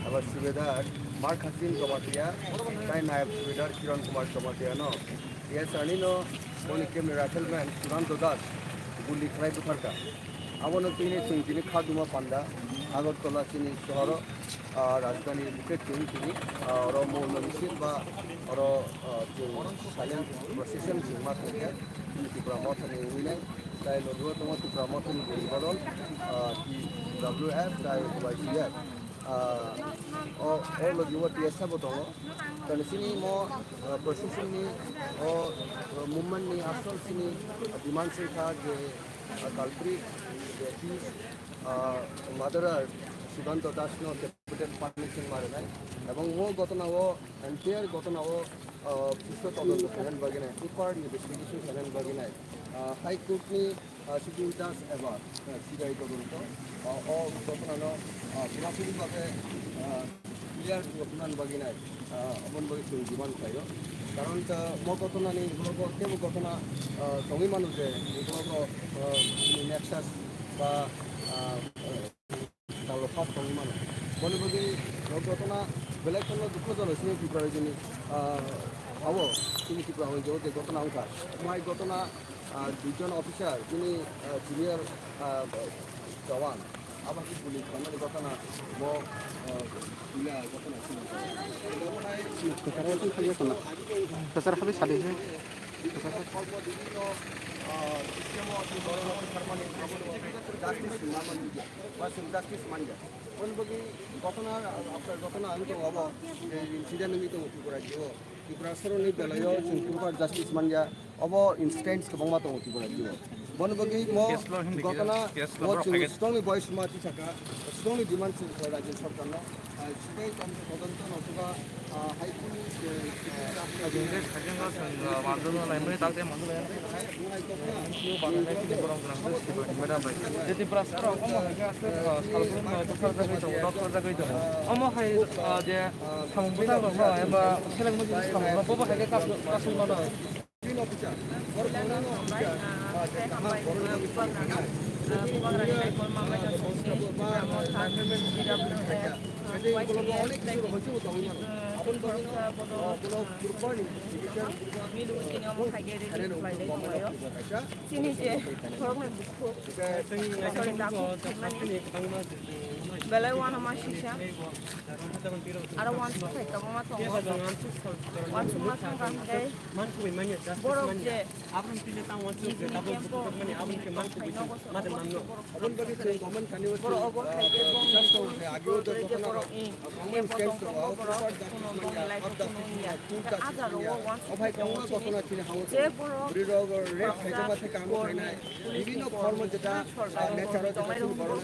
abo subedar Mark Hasim Jamatia, tai nayab subedar Kiran Kumar Jamatia no T S R ni no boni camp ni rifleman Sudanto Das guli khlai butharkha. Abono tini chwng tini Kharduma panda Agartala chini sohoro, ah, rajdhani bukhe chwng tini, ah, oro mol no misil ba oro, ah, chwng silent procession chwng ma khlai kha. Chini Tipra Motha ni winai tai logi o tongo Tipra Motha ni boni bodol, ah, T W F tai Y T F. Ah, o, o logi o T S F bo tongo. Tani chini mo, ah, procession ni o, o movement ni asol chini demand se kha je, ah, culprit, je accused, ah, murderer Sudanto Das no capital punishment ma rwnai. Ebong o gotona o, entire gotona o, ah, pulice todonto khainani bagwi nai, proper investigation khainani bagwi nai. Ah, High Court ni ah, sitting judge eba, ah, C B I todonto, ah, o gotona no, ah, phulaphuli bagwi, ah, clear wngna bagwi nai, ah, aboni bagwi chwng demand khlaio. Karon ta mo gotona ni ulo bo teibo gotona, ah, tongwi mano je ulo bo, ah, nexus ba, ah, Dalrok kok tongwi mano. Boni bagwi o gotona belai kheno dukhojonok chini Tripura rajyoni, ah, hao chini Tripura hao je gotona wngkha. Mai gotona, ah, duijon officer chini, ah, junior, ah, jawan abo khe guli khlaimani gotona bo, ah, puila gotona chini. Kwchar habwi sadi se. Kormo bibhinno, ah, system o chini borok rok wngkha mani abo justice manmani. Ba chwng justice manya. Boni bagwi gotona, after gotona wngwi tongo obo, je incident wngwi tongo Tripura rajyo o. Tripura soroni belaio chwng proper justice manya. Obo incidents kwbangma tongo Tripura rajyo o. Boni bagwi mo gotona o chwng strongly voice ma tisaka, strongly demand chwng khlai rajyo sorkarno. Ah, sibai tamo todonto no suga, ah, hai kunu je, ah, Tripura sorkar ni borok rang je sibai madam bai. Jadi prasara omo hai khe aswk, ah, salbrum no bwsarjagwi tongo, nok sarjagwi tongo. Omo hai, ah, je samung bwsarok no eba seleng mujung samung no bobo hai khe kasung mano. Chini je khoroknwi bukhuk, sorry, takhuk thangmani belai uanama sisa. Aro uansuk khai tongo ma tongo. Uansukma thangkha hwnkhe borok je nijini camp-o nijini tongthai nogo se obo borok obo hai khe bongni je borok ni camp-o tongo borok kuno bongni life-o kuno wngya. Hwnkhe a jaga-o uansuk khai tongo chini je borok police ni police ni tongnairok borok ni tongnairok borok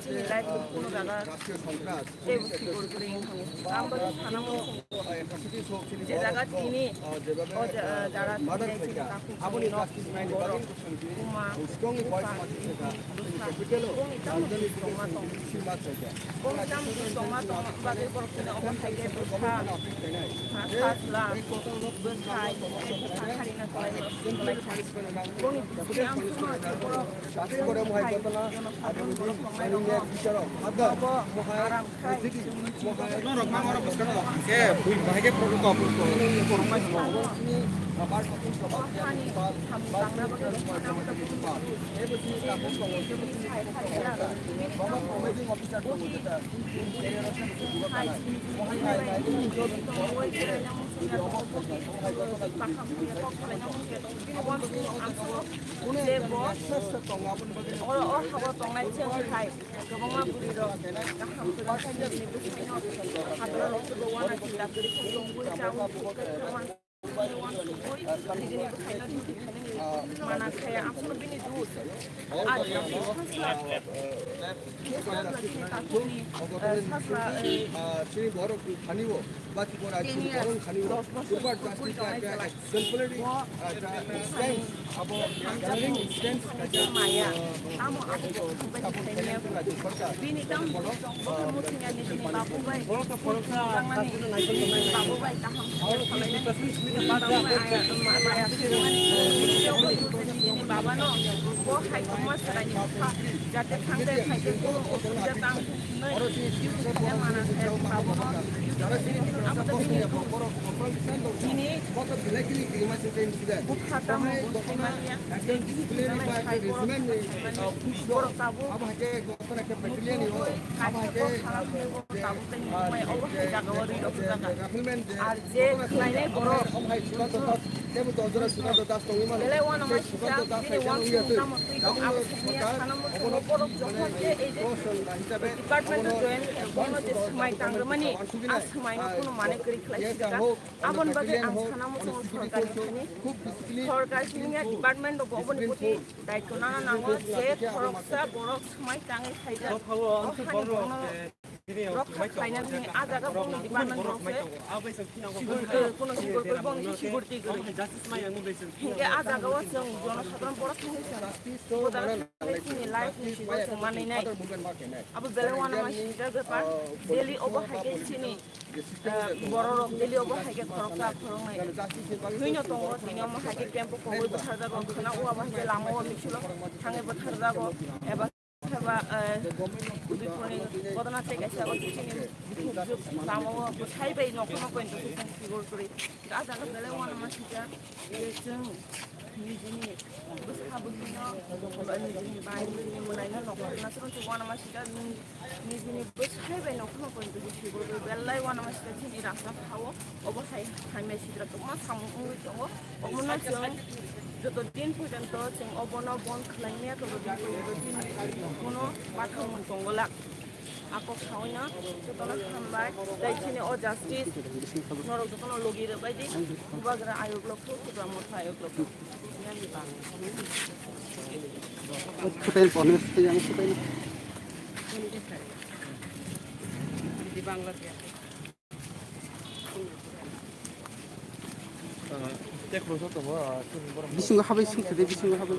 chini life-o kuno jaga teibo sikor kwrwi wng thango. Ang bai sanamo je jaga tini o ja-, jara tini je takhuk borok buma bupha bwsa bongni tamo tongma tong bongni tamo tongma tong bagwi borok tini obo hai khe bwsa bwsa kharina khlai bwsa khlai bongni bisi ang suma borok Jati borok hai gotona, ani ni bicharo, ada, mohai, jiti, mohai. Norok mang oro bwskang no. Ke bui bahai ke protocol, protocol, protocol mai no. Ni kabar patin sabab ya, pal, pal, pal. Ebo si kapung ko, ebo si kapung ko. Bawa committee officer ko jeta. Mohai hai hai. Oro, oro habo tongnai chwng hai kwbangma bwrwi rok kaham kwrwngsa nini bwskango hadwrarok teibo uanakhe daktari khe tongwi chawi. Mana khaya, ang sono bini dud. Ar bini sasla, bini sasla bini takhukni, eh, sasla, eh, chini borok thani o, baki borok chini borok thani o. Dos bosor purpuri tongnai jalai. Bo, eh, stance, abo gathering stance kaisa maya. Tamo abo bo thangbai thangya. Bini tamo bo muthungya ni bini babu bai. Tangmani bini babu bai kaham. Bini babano bo hai tongma swraini bwkha jate thangde phaide kono osubida tang hwnwi mana khe babono abo tini bini bwkha tamo bo thangmani ya. Borok tabuk. Ar je khlainai borok, belai uanama sijak, bini uansukmung tamo twi tong, abo thangya sana muchungo borok jokhon je ei je department o join khe bono je swmai tangrwmani, a swmaino kuno mane kwrwi khlai sijak. Aboni bagwi ang sana muchungo sorkarni thani, sorkar siniya department o bo oboni poti daityo nana nango je khoroksa borok swmai tangwi khaijak. O hani bono rokha khlaina hwnwi a jaga bongni department rok se sigor, eh, kuno sigor koi bongni sigor twi kwrwi. Hinkhe a jaga o chwng jonosadharon borok thangwi chwng bodol khlai chini life ni sigor chwng manwi nai. Abo belai uanama sijak bepar. Daily obo hai khe chini, eh, borok rok daily obo hai khe khoroksa khoroknwi thwino tongo, tini omo hai khe camp o kogwi bwtharjago, khwna o abo hai khe lama o misil o thangwi bwtharjago, eba Thaba, eh, biponi godona tei kaisa o chini bukhuk juk tamo o bwsai bai nokno koi nokno koi sigor kwrwi. A jaga belai uanama sijak je chwng nijini bwsa bwsino ba nijini bai nijini mwnaino nokno rwna chwng uanama sijak nijini bwsai bai nokno koi nokno sigor kwrwi belai uanama sijak chini rasta thao obo hai hamya sijak tongma samung wngwi tongo. Omono chwng joto din porjonto chwng obono bon khlai maya, joto din porjonto chini kuno bathang mung tongo la. Ako sawi no jotono hambai, tei chini o justice norok jotono logi rwbai di, bubagra ayok lokho, kubra motha ayok lokho. Hotel bonus yang hotel. Di Bangladesh. Bisingo habai singkhe de, bisingo habai.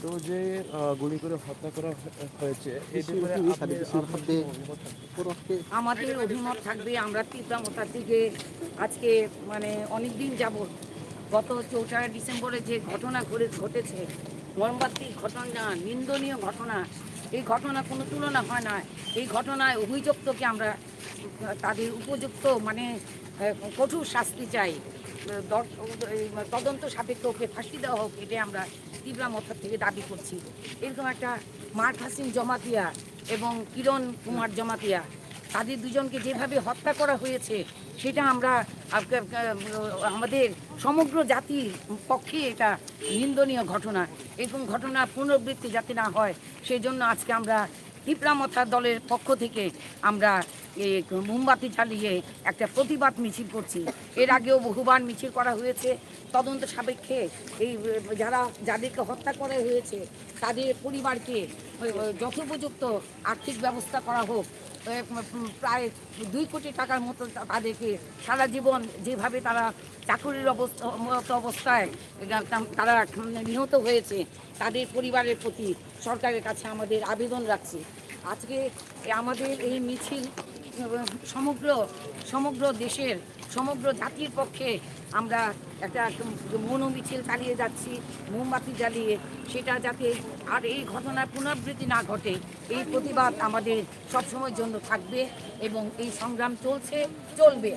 তো যে, আহ, গুলি করে হত্যা করা হয়ে-, হয়েছে, এই ব্যাপারে আপনি, আপনি কি মতামত? আমাদের অভিমত থাকবে, আমরা তিপ্রা মোর্চা থেকে আজকে মানে অনেক দিন যাবত গত চৌঠা ডিসেম্বরে যে ঘটনা ঘটে-, ঘটেছে, মর্মান্তিক ঘটনা, নিন্দনীয় ঘটনা, এই ঘটনা কোনো তুলনা হয় না। এই ঘটনায় অভিযুক্তকে আমরা তাদের উপযুক্ত মানে, আহ, কঠোর শাস্তি চাই। দর-, এই তদন্ত সাপেক্ষে ওকে ফাঁসি দেওয়া হোক, এটাই আমরা তিপ্রা মোর্চা থেকে দাবি করছি। এরকম একটা মার খাসিম জমাতিয়া এবং কিরণ কুমার জমাতিয়া, তাদের দুজনকে যেভাবে হত্যা করা হয়েছে, সেটা আমরা আপ-, আপ-, আমাদের সমগ্র জাতির পক্ষে এটা নিন্দনীয় ঘটনা। এরকম ঘটনা পুনরাবৃত্তি যাতে না হয়, সেই জন্য আজকে আমরা তিপ্রা মোর্চা দলের পক্ষ থেকে আমরা এই মোমবাতি জ্বালিয়ে একটা প্রতিবাদ মিছিল করছি। এর আগেও বহুবার মিছিল করা হয়েছে। তদন্ত সাপেক্ষে এই, যারা, যাদেরকে হত্যা করা হয়েছে, তাদের পরিবারকে, এ, যথোপযুক্ত আর্থিক ব্যবস্থা করা হোক। এ, উম, প্রায় দুই কোটি টাকার মতো তা-, তাদেরকে সারা জীবন যেভাবে তারা চাকুরির অবস্থা, মতো অবস্থায় এরা তাম-, তারা নিহত হয়েছে, তাদের পরিবারের প্রতি সরকারের কাছে আমাদের আবেদন রাখছি। আজকে এ আমাদের এই মিছিল, উম, সমগ্র, সমগ্র দেশের সমগ্র জাতির পক্ষে আমরা একটা মৌন মিছিল চালিয়ে যাচ্ছি, মোমবাতি জ্বালিয়ে, সেটা যাতে আর এই ঘটনার পুনরাবৃত্তি না ঘটে, এই প্রতিবাদ আমাদের সবসময়ের জন্য থাকবে এবং এই সংগ্রাম চলছে, চলবে।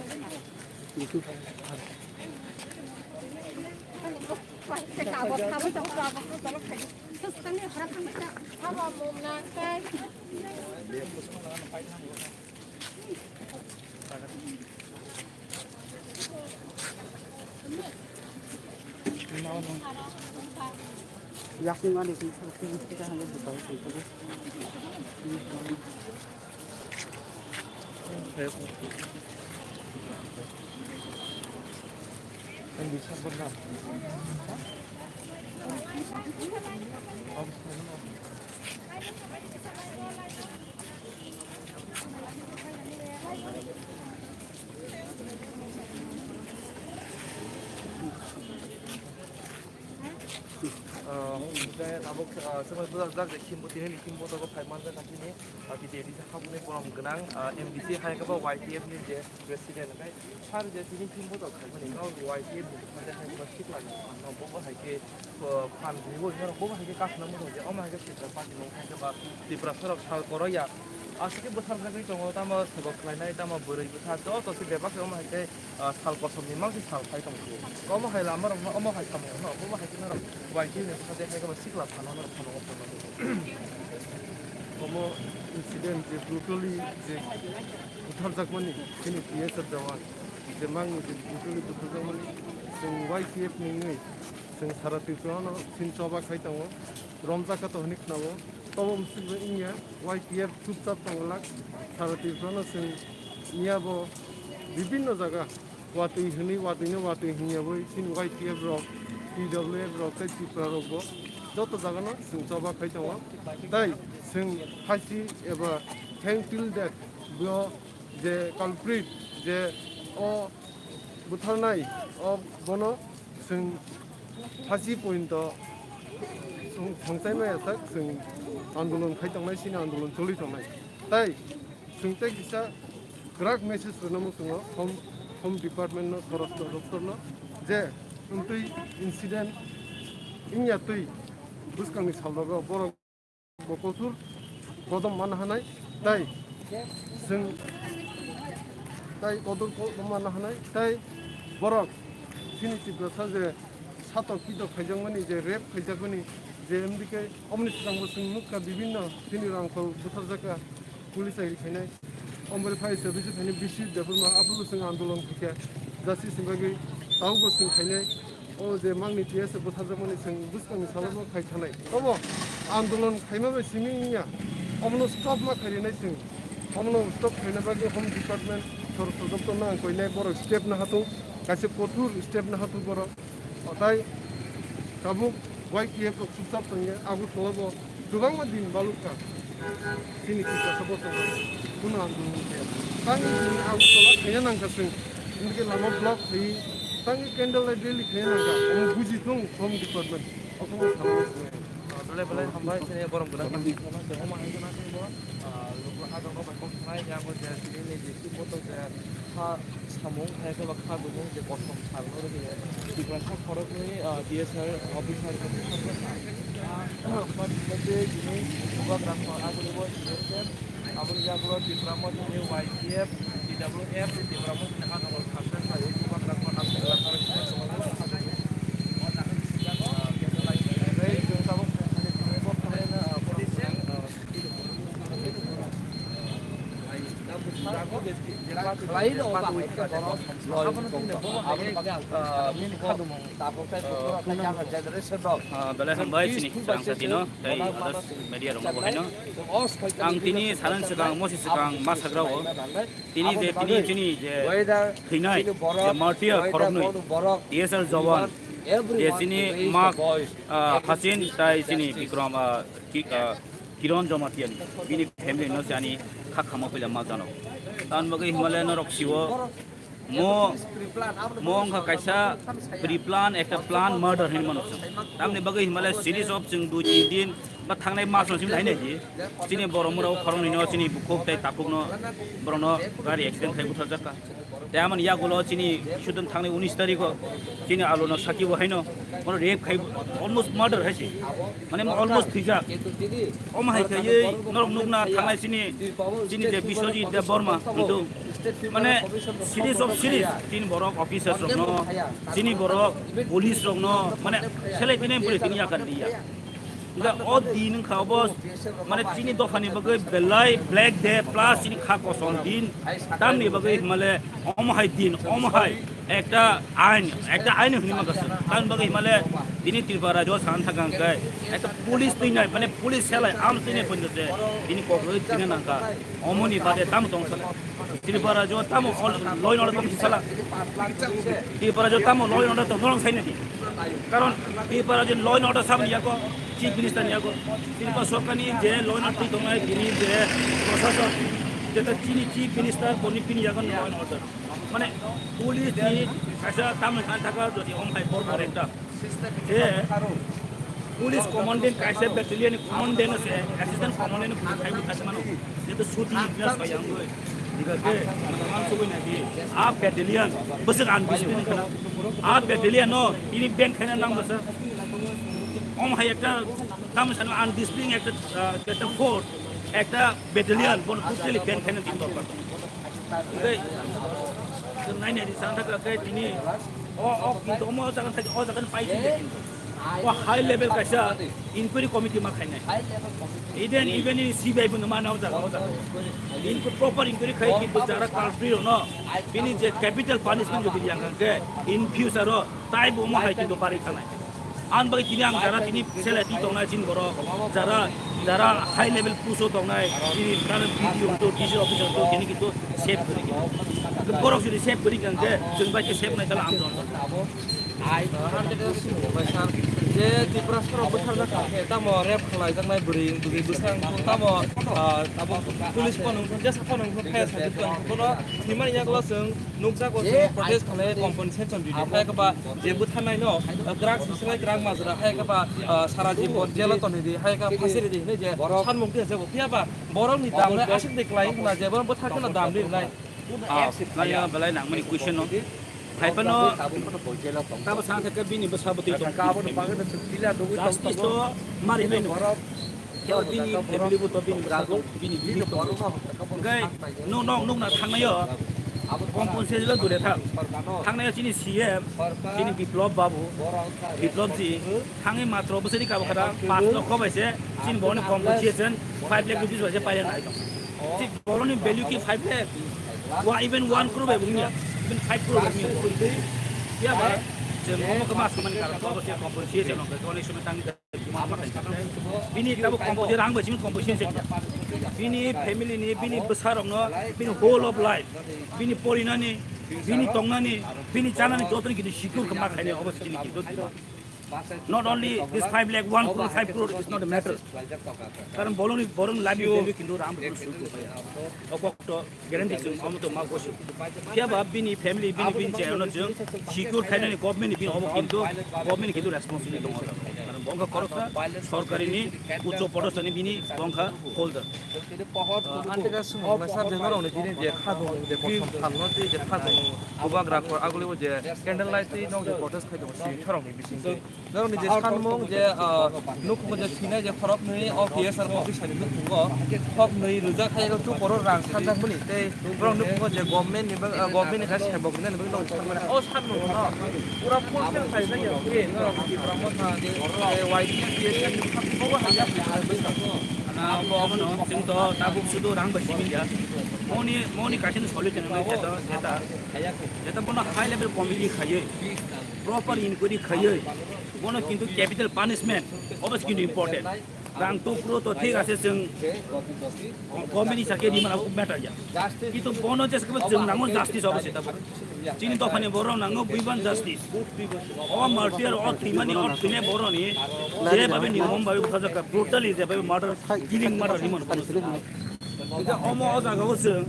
Yakni mani kung kung kung kung kung kung kung. Ah, hwnkhe tabuk, ah, chwngno bwsajak je khimbo tini ni khimbo tabuk phai manjak kha chini, ah, B J D haboni borom gwnang, ah, M D C hai khe bo Y T F ni je president, hwnkhe sir je tini khimbo tabuk khaimani kau Y T F ni bwkhak hai khe bo sikla ni phan no, bo bo hai khe, ah, phan rwui norok bo bo hai khe kasna muchung je omo hai khe Tripura party no hai khe ba Tiprasa rok sal kwrwi ya. Aswk khe bwtharjagwi tongo, tamo sabo khlainai, tamo bwrwi bwtha joto se bebak khe omo hai khe, ah, sal kosom ni mangsi sal phai tong phuru. Omo hai lama rok no, omo hai samung no, omo hai khe norok Y T F ni bwkha de hai khe sikla phano norok phano phano. Omo incident je brutally je bwtharjakmani chini T S F jawan je mangni je brutally bwtharjakmani chwng Y T F ni wngwi chwng sara Tripura no sin choba khai tongo. Romjak kha to hwnwi khwnao. Tobo mwswk bai wngya, Y T F chupchap tongo lak. Sara Tripura no chwng miya bo bibinno jaga watwi hwnwi, watwi no watwi hwnwi abo chini Y T F rok, T W F rok tei Tripura rok bo joto jaga no chwng choba khai tongo. Tai chwng phaisi eba thank till death bo je culprit je o bwtharnai o bono chwng phaisi pointo chwng thangchai maya sak chwng andolon khai tongnai, chini andolon choli tongnai. Tai chwng tei kisa kwrak message rwna muchungo home, home department no, swarashtra doptor no je wngtwi incident wngya twi bwskangni salrogo borok bo kothor kodom manna hanai, tai chwng tai kotor kodom manna hanai, tai borok chini Tiprasa je satok pitok khaijakmani, je rape khaijakmani, je M D K omni swkangbo chwng nukha bibinno chini rangkhol butharjakha police chakri khainai. Omo bai phai se bisi thani bisi Debbarma aphuru chwng andolon khaikha. Justice ni bagwi tabukbo chwng khainai. O je mangni T S F bwtharjakmani chwng bwskangni salo khai thanai. Obo andolon khaima bai simi wngya. Omono stop ma khairinai chwng. Omono stop khaina bagwi Home Department, swarashtra doptor no ang koinai borok step na hatung, kaisa kothor step na hatung borok. Otai tabuk Y T F rok chupchap tongya, Agartala bo kwbangma din balukha. Chini kisa sabo tong, kuno ang tong khe. Tang ni Agartala khaina nangkha chwng, hwnke lama block khai, tang ni candle light rally khaina nangkha. Omo buji thung Home Department, okhongo samung. Belai belai hambai, chini borom gwnang. Omo hai gwnang, ah, luku ha dong, bai kok thanai, yang bo je, chini ni je, chini botol je, ha, samung hai khe ba kha gumung je kosom sal no rwgwi Tiprasa khoroknwi, ah, T S R officer khe bwsajak kha. Ah, bwsajak khe tini bubagra kho aguni bo T S R, aboni yagulo Tipra Mothani Y T F, T W F, Tipra Mothani hajongor khaksa khlaiwi bubagra kho aswk khlai khe tei chwng tabuk thani thangwi bo thangwi no, ah, borok, ah, Belai hambai chini Khorang Satino tei others media rokno bo haino. Ang tini saran swkang, mosi swkang ma sagra o. Tini je, tini chini je thwinai, je martyr khoroknwi, T S R jawan, je chini mak, ah, Hasin tai chini Bikram, ah, Ki-, ah, Kiron Jamatia ni, bini family no se ani kha khamo pila ma jano. Tan bagwi Himalaya norok siwo, mo, mo wngkha kaisa pre-plan, ekta plan murder hinwi mano chwng. Tamni bagwi Himalaya series of chwng dui tin din ba thangnai mas no simi haino di. Chini borok mura o khoroknwi no chini bukhuk tei takhuk no borok no gari accident khai butharjak kha. Tei amoni yagulo chini kisudin thangnai unis tarikh o chini alo no saki bo haino, bono rape khai, almost murder hai se. Mane almost thwijak. Omo hai khaiwi norok nukna thangnai chini, chini je Biswajit Debbarma hintu. Mane series of series, tin borok officers rokno, chini borok police rokno, mane selai tini pore tini yakar diya. Hingke o din wngkha obo, mane chini dophani bagwi belai black day plus chini kha kosom din. Tamni bagwi himale omo hai din, omo hai ekta ain, ekta ain hwnwi mangkha se. Tamni bagwi himale Tini Tripura rajyo san thakang kai, ekta police twi nai, mane police selai, arms twi nai pointo se, tini kok rwi tini nangka, omoni bade tamo tong sala. Tripura rajyo tamo ol-, law and order tong sala. Tripura rajyo tamo law and order tong norong sai nai. Karon Tripura rajyo law and order sabni yako, chief minister ni yako. Tripura sorkar ni je law and order twi tongnai, tini je prosason, jeta chini chief minister, boni pini yako law and order. Mane police ni kaisa tamo san thaka jodi om hai bor bor ekta. Je police commandant kaisa battalion ni commandant se assistant commandant ni khai bu kaisa mano. Jeto suti ibna sayang goi. Diga ke, ang sugoi na di. A battalion, besar undisciplined kana. A battalion no, ini ban khaina nang basa. Om hai ekta, tamo sano undisciplined ekta, ah, ekta force, ekta battalion, bon totally ban khaina din dorkar. Tei, nai nai di sang thaka ke tini, o, o, kintu omo jaga thaka, o jaga pai sini kintu. O high level kaisa inquiry committee ma khainai. Even, even in C B I pun ma na o jaga, o jaga. Inquiry, proper inquiry khai kintu jara culprit no, bini je capital punishment jodi yang ke, in future o, tai bo ma hai kintu bari khanai. Ang bai tini ang jara tini sele ti tongnai chin borok, jara, jara high level post o tongnai, tini current B D O to, D C officer to, tini kintu save kori. Borok jodi save kori kang ke, jeng bai ke save nai kala ang jon. Je Tripura sorok bwsarjak kha khe, tamo rape khlaijaknai bwrwi, bwrwi bwsang, tamo, ah, tamo police phone wngkha, jesa phone wngkha, fire sajak tong, kono thwimani yaklo chwng nukjago, chwng protest khlai compensation ridi, hai khe ba je bwtharnai no, ah, kwrak sislai kwrak majra, hai khe ba, ah, sara jibon jail o tonwi di, hai khe phasi ridi hinwi je sanmung twi jago, phiya ba borok ni dam nai aswk de kwlai wngkha na je borok bwthar kheno dam rinai. Ah, nai belai nangmani question no. Hai phano tabo sana thaka bini bwsa bwtwi tong. Justice to mari nai no. Khe bini family bo to bini bwsa bo bini bini to. Hwnkhe no, no, nukna thangnaio compensation lo dure thang. Thangnaio chini C M, chini Biplab Babu, Biplab ji, thangwi matro bwsani kabo khata paanch lokho bai se chini boni compensation five lakh rupees bai se paina nai tong. Chini boroni value ki five lakh? Wa even one crore bai bungya, even five crore bai bungya. Ya ba, je momo kama samani kara to se compensation no, to ni sumi tang. Bini tabo compensation, rang bai simi compensation se. Bini family ni, bini bwsarokno, bini whole of life, bini porinani, bini tongnani, bini chanani jotoni kintu secure kama khaini obo chini kintu. Not only this five lakh, one crore, five crore is not a matter. Karon boroni, boroni life ni value kintu rang bai simi secure khaini. Okok to guarantee chwng omo to ma gosi. Phiya ba bini family, bini, bini chayano chwng secure khainani government ni bini obo kintu government ni kintu responsibility tongo. Karon bo wngkha koroksa sorkari ni ucho podostha ni bini bo wngkha holder. Antika sumung masa je norok ni bini je khadung je kosom salno tei je khadung bubagra kor aguli bo je candle light tei nok je protest khai tongo sini thorok ni bising tei. Norokni je sanmung je, ah, nukung je sinai je khoroknwi O P S R officer ni nukungo khoknwi rwjak hai khe chukoro rang sanjakmani tei borok nukungo je government ni bag-, ah, government ni kaisa sebok rinani bagwi norok sanmani. O sanmung no pura fulfill khai jak ya khe norok Tipra Motha je, je Y T F ni kobo hamya khlai bai tongo. Ano abo abono chwng to tabuk sudu rang bai simi ya. Moni, moni kaisa ni solution nang khe to jeta, jeta bono high level committee khaiwi. Proper inquiry khaiwi, bono kintu capital punishment, obo se kintu important. Rang tupro to thik ase, chwng government ni sake di mana matter ya. Kintu bono je sake chwng nango justice obo se tabo. Chini dophani borok nango buiban justice. O martyr, o thwimani, o thwinai boroni je babe niyom babe bujak brutally je babe murder, killing murder himon. Ita omo o jaga o chwng,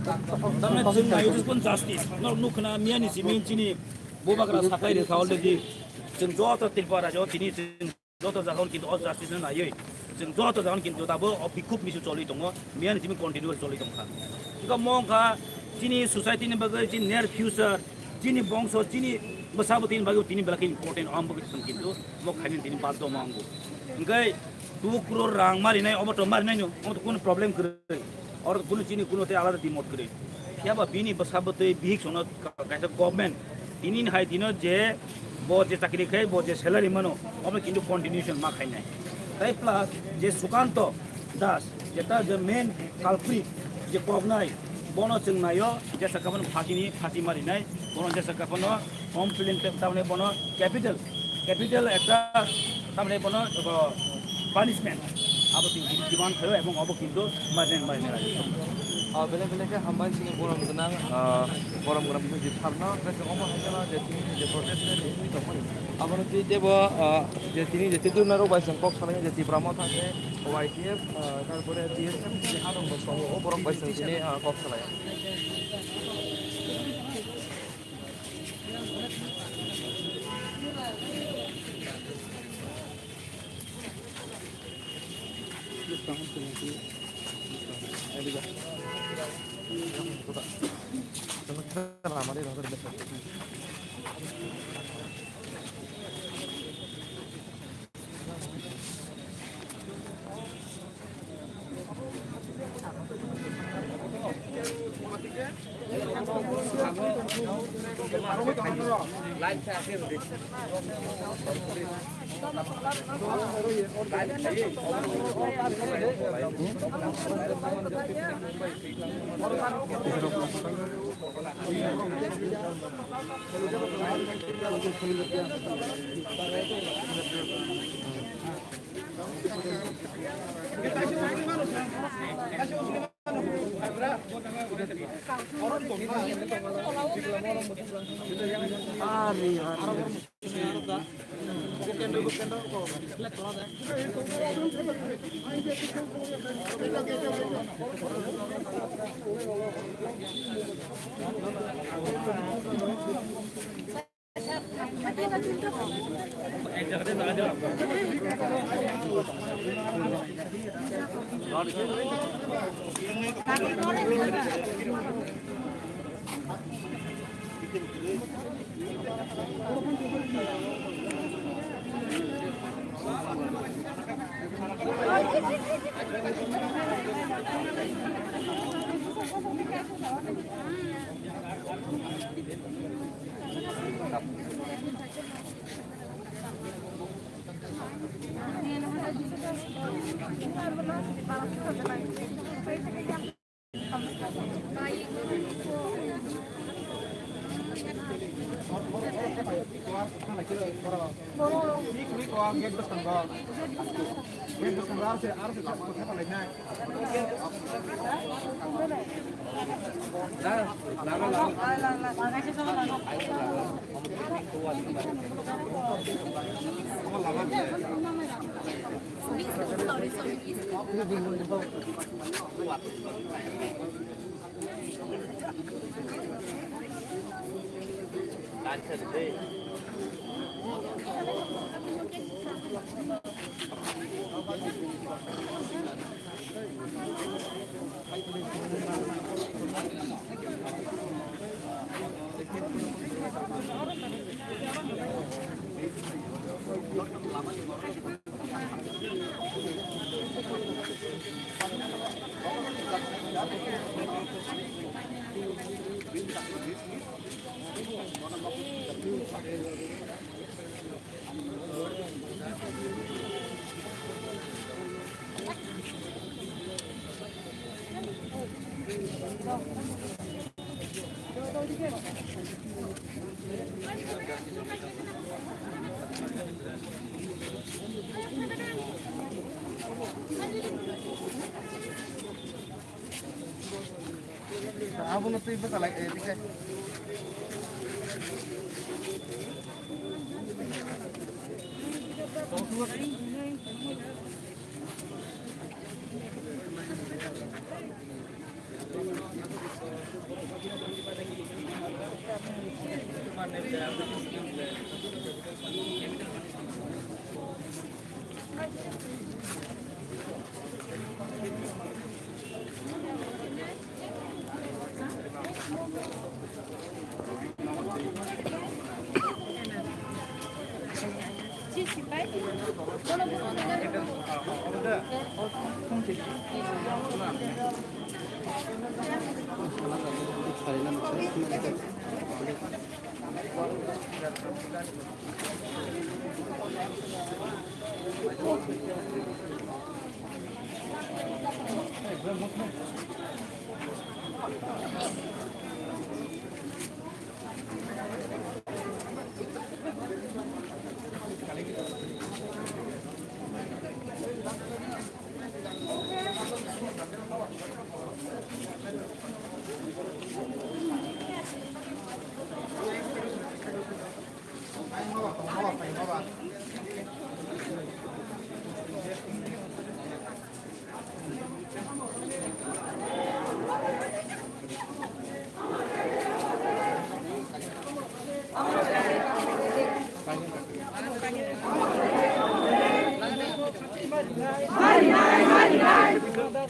tamne chwng nayo justice. Norok nukhna miyani simi chini Bubagra sakai rwkha already. Chwng joto Tripura rajyo tini chwng joto jaga o kintu o justice no naiwi. Chwng joto jaga o kintu tabo o bikhub misil choli tongo. Miyani timi continue choli tongkha. Wngkha mo wngkha chini society ni bagwi, chini near future, chini bongso, chini bwsa bwtwi ni bagwi tini belai khe important o, ang bagwi thang kintu mo khaini tini baddo mo ango. Hwnkhe two crore rang marinai, obo to marinai no, obo to kunu problem kwrwi. Oro kunu chini kunu tei alada dimot kwrwi. Phiya ba bini bwsa bwtwi bihik sono ka-, kaisa government. Tini ni hai dino je bo je chakri khai, bo je salary mano, obo kintu continuation ma khainai. Tai plus je Sukanto Das, jeta je main culprit, je koknai, bono chwng naio, jesa kapan phasini, phasi marinai, bono jesa kapan complaint tamne bono capital Capital ekta tamni bono punishment abo twi demand khayo ebong obo kintu majen majen. Ah, belai belai khe hambai chini borom gwnang, ah, borom gwnang buji tharno, omo hai kheno je tini je protest rally wngwi tongmani. Abono twi tebo, ah, je tini je tei duna rok bai chwng kok salai je Tipra Motha khe Y T F, ah, tarpore B S F je adong bo tongo, o borok bai chwng tini, ah, kok salai. Abono twi bwchalai, eh, tikhe.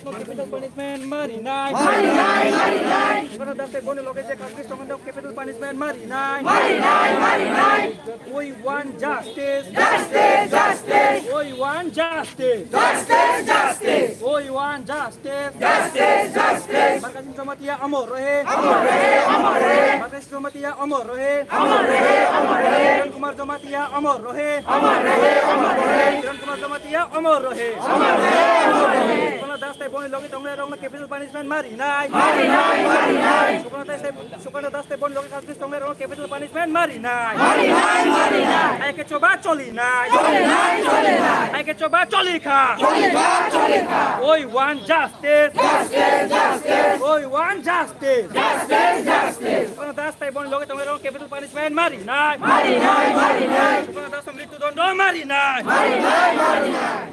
Capital punishment mari nai. Mari nai, mari nai. Sukana Das tei boni loge je khakis tongmani capital punishment mari nai. Mari nai, mari nai. We want justice. Justice, justice. We want justice. Justice, justice. We want justice. Justice, justice. Markasing Jamatia amor rahe. Amor rahe, amor rahe. Markasing Jamatia amor rahe. Amor rahe, amor rahe. Kiran Kumar Jamatia amor rahe. Amor rahe, amor rahe. Kiran Kumar Jamatia amor rahe. Amor rahe, amor rahe. Sukana Das tei boni loge tongnai rokno capital punishment mari nai. Mari nai, mari nai. Sukana Das tei, Sukana Das tei boni loge khakis tongnai rokno capital punishment mari nai. Mari nai, mari nai. Hai khe choba choli nai. Choli nai, choli nai. Hai khe choba choli kha. Choli kha, choli kha. We want justice. Justice, justice. We want justice. Justice, justice. Sukana Das tei boni loge tongnai rokno capital punishment mari nai. Mari nai, mari nai. Sukana Das mrityu dondo mari nai. Mari nai, mari nai.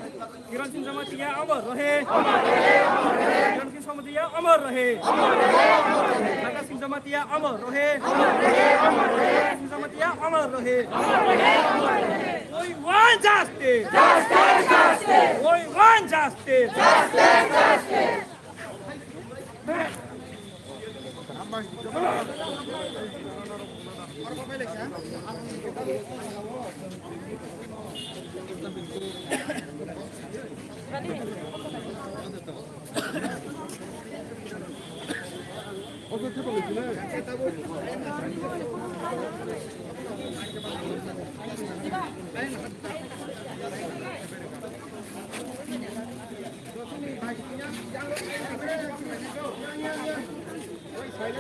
Kiran Singh Jamatia amor rahe. Amor rahe, amor rahe. Kiran Singh Jamatia amor rahe. Amor rahe, amor rahe. Bhagat Singh Jamatia amor rahe. Amor rahe, amor rahe. Bhagat Singh Jamatia amor rahe. Amor rahe, amor rahe. We want justice. Justice, justice. We want justice. Justice, justice.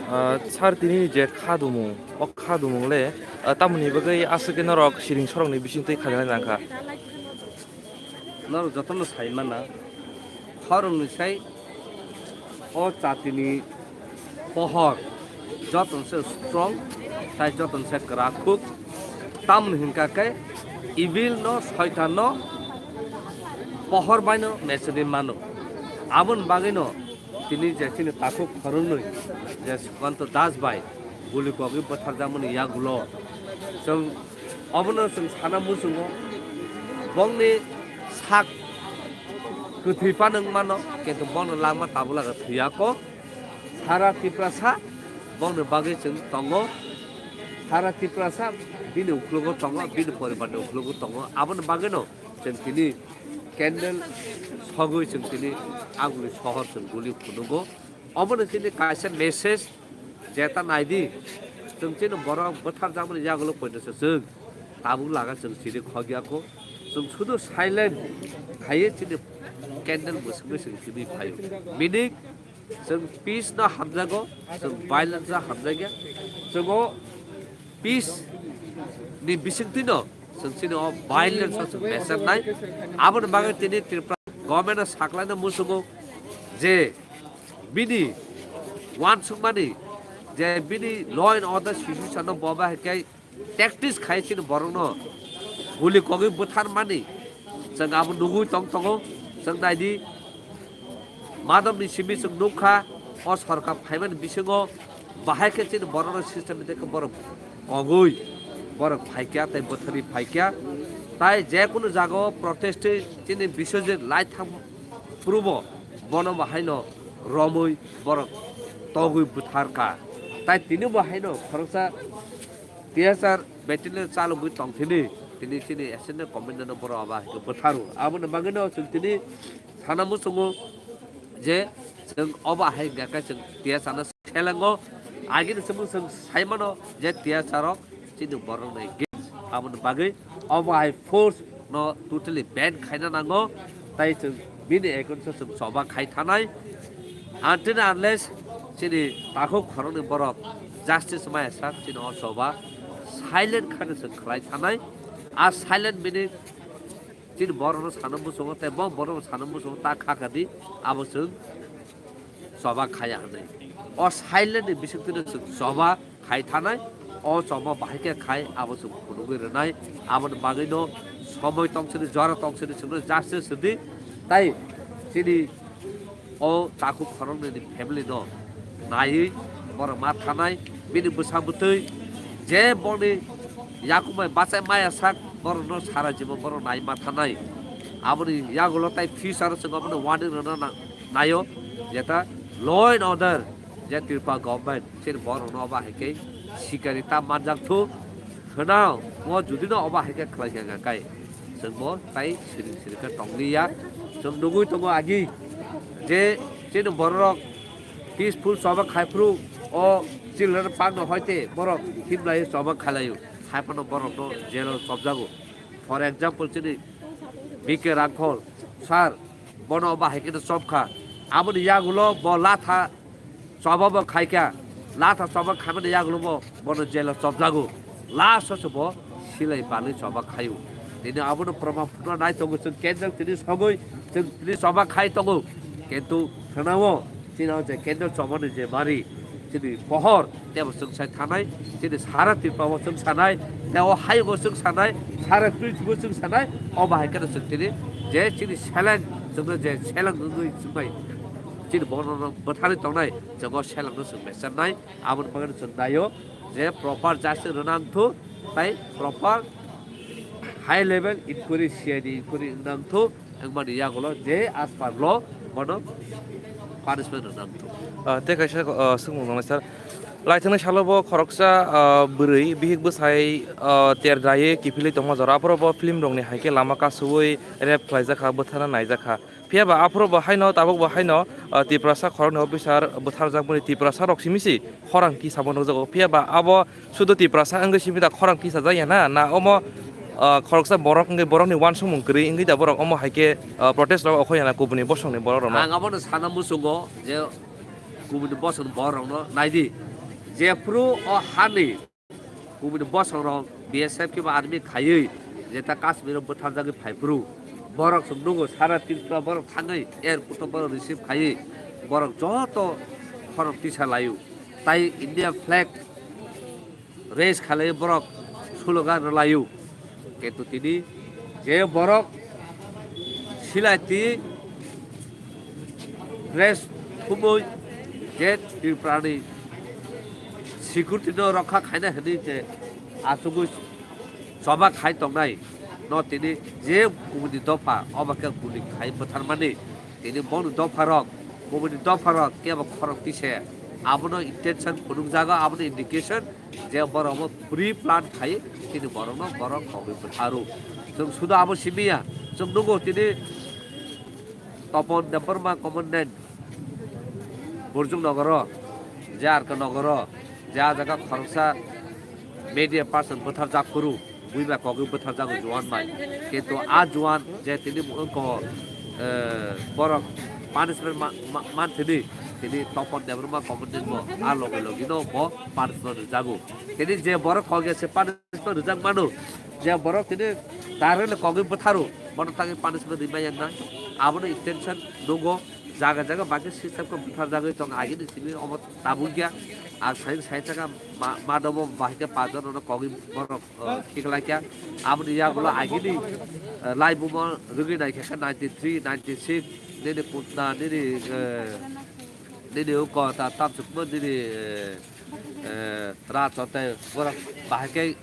Ah, sir, tini je kha dumung, o kha dumung le, ah, tamoni bagwi aswk khe norok siring sorokni bisingtwi kha nai nangkha? Norok jotono sai mana, khoroknwi sai o chatini pohor jotono se strong, tai jotono se kwrakhuk. Tamoni hinkha khe evil no, soitan no pohor bai no mechedi mano. Aboni bagwi no tini je chini takhuk khoroknwi je Sukanto Das bai guli kogwi bwtharjakmani yagulo chwng obono chwng sana muchungo, bongni sak kwthwi phano wng mano, kintu bono langma tabuk laga thwiyako. Sara Tiprasa bongni bagwi chwng tongo, sara Tiprasa bini uklogo tongo, bini poribarni uklogo tongo, aboni bagwino chwng tini candle sogwi chwng tini aguli sohor chwng guli phunugo. Obono chini kaisa message, jeta naidi, chwng chini borok bwtharjakmani yagulo poito se chwng tabuk laga chwng chini khogya kho. Chwng sudu silent khaiwi chini candle mwswkwi chwng chini phaio. Meaning, chwng peace no hamjago, chwng violence no hamjakya. Chwng o peace ni bisingtwi no chwng chini o violence o chwng beser nai. Aboni bagwi tini Tripura government o saklaina muchungo je bini uansukmani, je bini law and order situation no bo ba hai khe tactics khai chini borokno guli kogwi bwtharmani chwng abo nugwi tong tongo. Chwng naidi, madamni simi chwng nukha, o sorkar phaimani bisingo bahai khe chini borokno system ni khe borok kogwi borok phaikya tei bwtharwi phaikya. Tai jekunu jagao protest twi chini Biswajit lai thang phuru bo bono bahaino romwi borok togwi bwtharkha. Tai tini bo haino khoroksa T S R battalion chalogwi tongthini, tini chini assistant commandant no borok abo hai khe bwtharu. Aboni bagwino chwng tini sana muchungo je chwng obo hai hwnkha khe chwng T S R no thelango. Agini chwng chwng saimano je T S R rok chini borokni against. Aboni bagwi obo hai force no totally ban khaina nango, tai chwng bini against o chwng choba khai thanai. Until unless chini takhuk khoroknwi borok justice maya sak chini o choba silent khani chwng khlai thanai. A silent bini chini borokno sana muchungo tei bo borokno sana muchungo ta kha kha di, abo chwng choba khaya hwnwi. O silent ni bisingtwino chwng choba khai thanai, o choba bahai khe khai abo chwng phunugwi rwnai. Aboni bagwino somoi tongsini, jora tongsini chwngno justice rwdi. Tai chini o takhuk khoroknwi ni family no naiwi borok ma thanai, bini bwsa bwtwi je boni yakumai bachai maya sak borokno sara jibon borok nai ma thanai. Aboni yagulo tai future o chwng abono warning rwna nang-, naio, jeta law and order, je Tripura government, chini borokno obo hai khe sikari ta manjak thu, khwnao, o judi no obo hai khe khlai kha kai, chwng bo tai siring siring khe tong liya. Chwng nugui tongo agi, je chini borok peaceful choba khai phuru, o children park no hoite borok himlai choba khailaio, hai phano borokno jail o chopjago. For example, chini B K Rangkhol sir, bono bahai khe chop kha. Aboni yagulo bo latha choba bo khai kha. Latha choba khaimani yagulo bo bono jail o chopjago. Last o se bo silai balwi choba khaio. Tini abono proman phunukna nai tongo chwng candle tini sogwi chwng tini choba khai tongo. Kintu khwnao chini o je candle chobani je mari, chini pohor, tebo chwng sai thanai, chini sara Tripura o chwng sanai, tebo hai o chwng sanai, sara prithibi o chwng sanai, obo hai kheno chwng tini je chini seleng, chwngno je seleng wngwi chwngbai chini bono bwtharwi tongnai, chwng o selengno chwng mesernai, aboni bagwi chwng naio je proper justice rwna wngthu, tai proper high level inquiry, C I D inquiry wngna wngthu, wngmani yagulo je as per law bono punishment rwna wngthu. Ah, tei kaisa, ah, swngmung nangnai sir. Laithangni salo bo khoroksa, ah, bwrwi bihik bwsai, ah, ter daiwi kiphilwi tongma jora aphuru bo film rokni hai khe lama kasui rape khlaijak kha, bwtharna naijak kha. Phiya ba aphuru bo haino, tabuk bo haino, ah, Tiprasa khoroknwi officer bwtharjakmani Tiprasa rok simi se khorang kisa bo nukjago. Phiya ba abo sudu Tiprasa wngwi simi da khorang kisa jak ya na, na omo, ah, khoroksa borok wngwi borokni uansukmung kwrwi wngwi da borok omo hai khe, ah, protest rok okhor ya na kubuni bosongni borok rokno? Ang abono sana muchungo je kubuni bosongni borok rokno naidi, jephru o hani kubuni bosongrok B S F kiba army khaiwi jeta Kashmir o bwtharjagwi phaiphuru, borok chwng nukgo sara Tripura borok thangwi airport o borok receive khaiwi borok joto khorang tisa laio, tai India flag raise khalai borok slogan rwlaio. Kintu tini je borok silai twi dress thumwi je Tripurani security no rokha khaina hwnwi je achugwi choba khai tongnai no tini je kubuni dopha obo khe guli khai bwtharmani, tini boni dopharok, kubuni dopharok kebo khorang tise abono intention phunukjago, abono indication je borok bo pre plan khai tini borokno borok kogwi bwtharo. Chwng sudo abo simiya, chwng nukgo tini Topon Debbarma Commandant Burjung Nogoro, je R K Nogoro, je a jaga khoroksa media person bwtharjak phuru, buiba kogwi bwtharjago juan bai. Kintu a juan je tini wngkho, eh, borok punishment ma-, ma-, manthini, tini Topon Debbarma Commandant bo a loge loge no bo punishment rwjago. Tini je borok kogwi se punishment rwjak mano, je borok tini direct kogwi bwtharo, bono tangwi punishment rwmai yang na, abono intention nukgo. Jaga jaga bagwi system khe bwtharjagwi tong, agini simi omo tabuk ya. Ang sai sai chaka ma-, madobo bahai khe pajon no kogwi borok, uh, khiklai kha. Aboni yagulo agini, uh, lai bumo rwgwi nai khe ninety three, ninety six, nini putna, nini, uh, nini uko ta tamsukmo nini, uh, eh, rat chontai borok bahai khe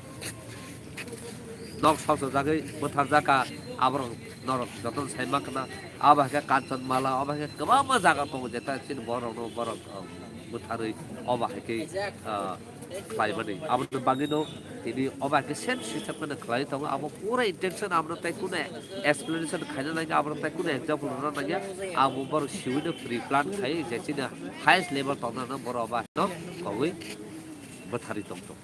nok sok sok jagwi bwtharjak kha, aborok norok jotono sai mankha na, abo hai khe Kanchanmala, obo hai khe kwbangma jaga tongo, jeta chini borok no borok, ah, bwtharwi obo hai khe, ah, khlaimani. Aboni bagwino tini obo hai khe same system kheno khlai tongo, abo pura intention, abono tei kunu explanation khaina nangya, abono tei kunu example rwna nangya, abo borok siwino pre plan khai je chini highest level tongna no borok obo hai no kogwi bwtharwi tong tong.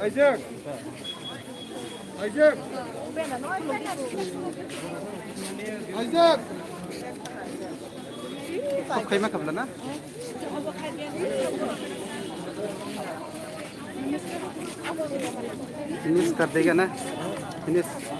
Isaac. Isaac. Isaac. Off khaima khabla na? Finish kar dega na? Finish.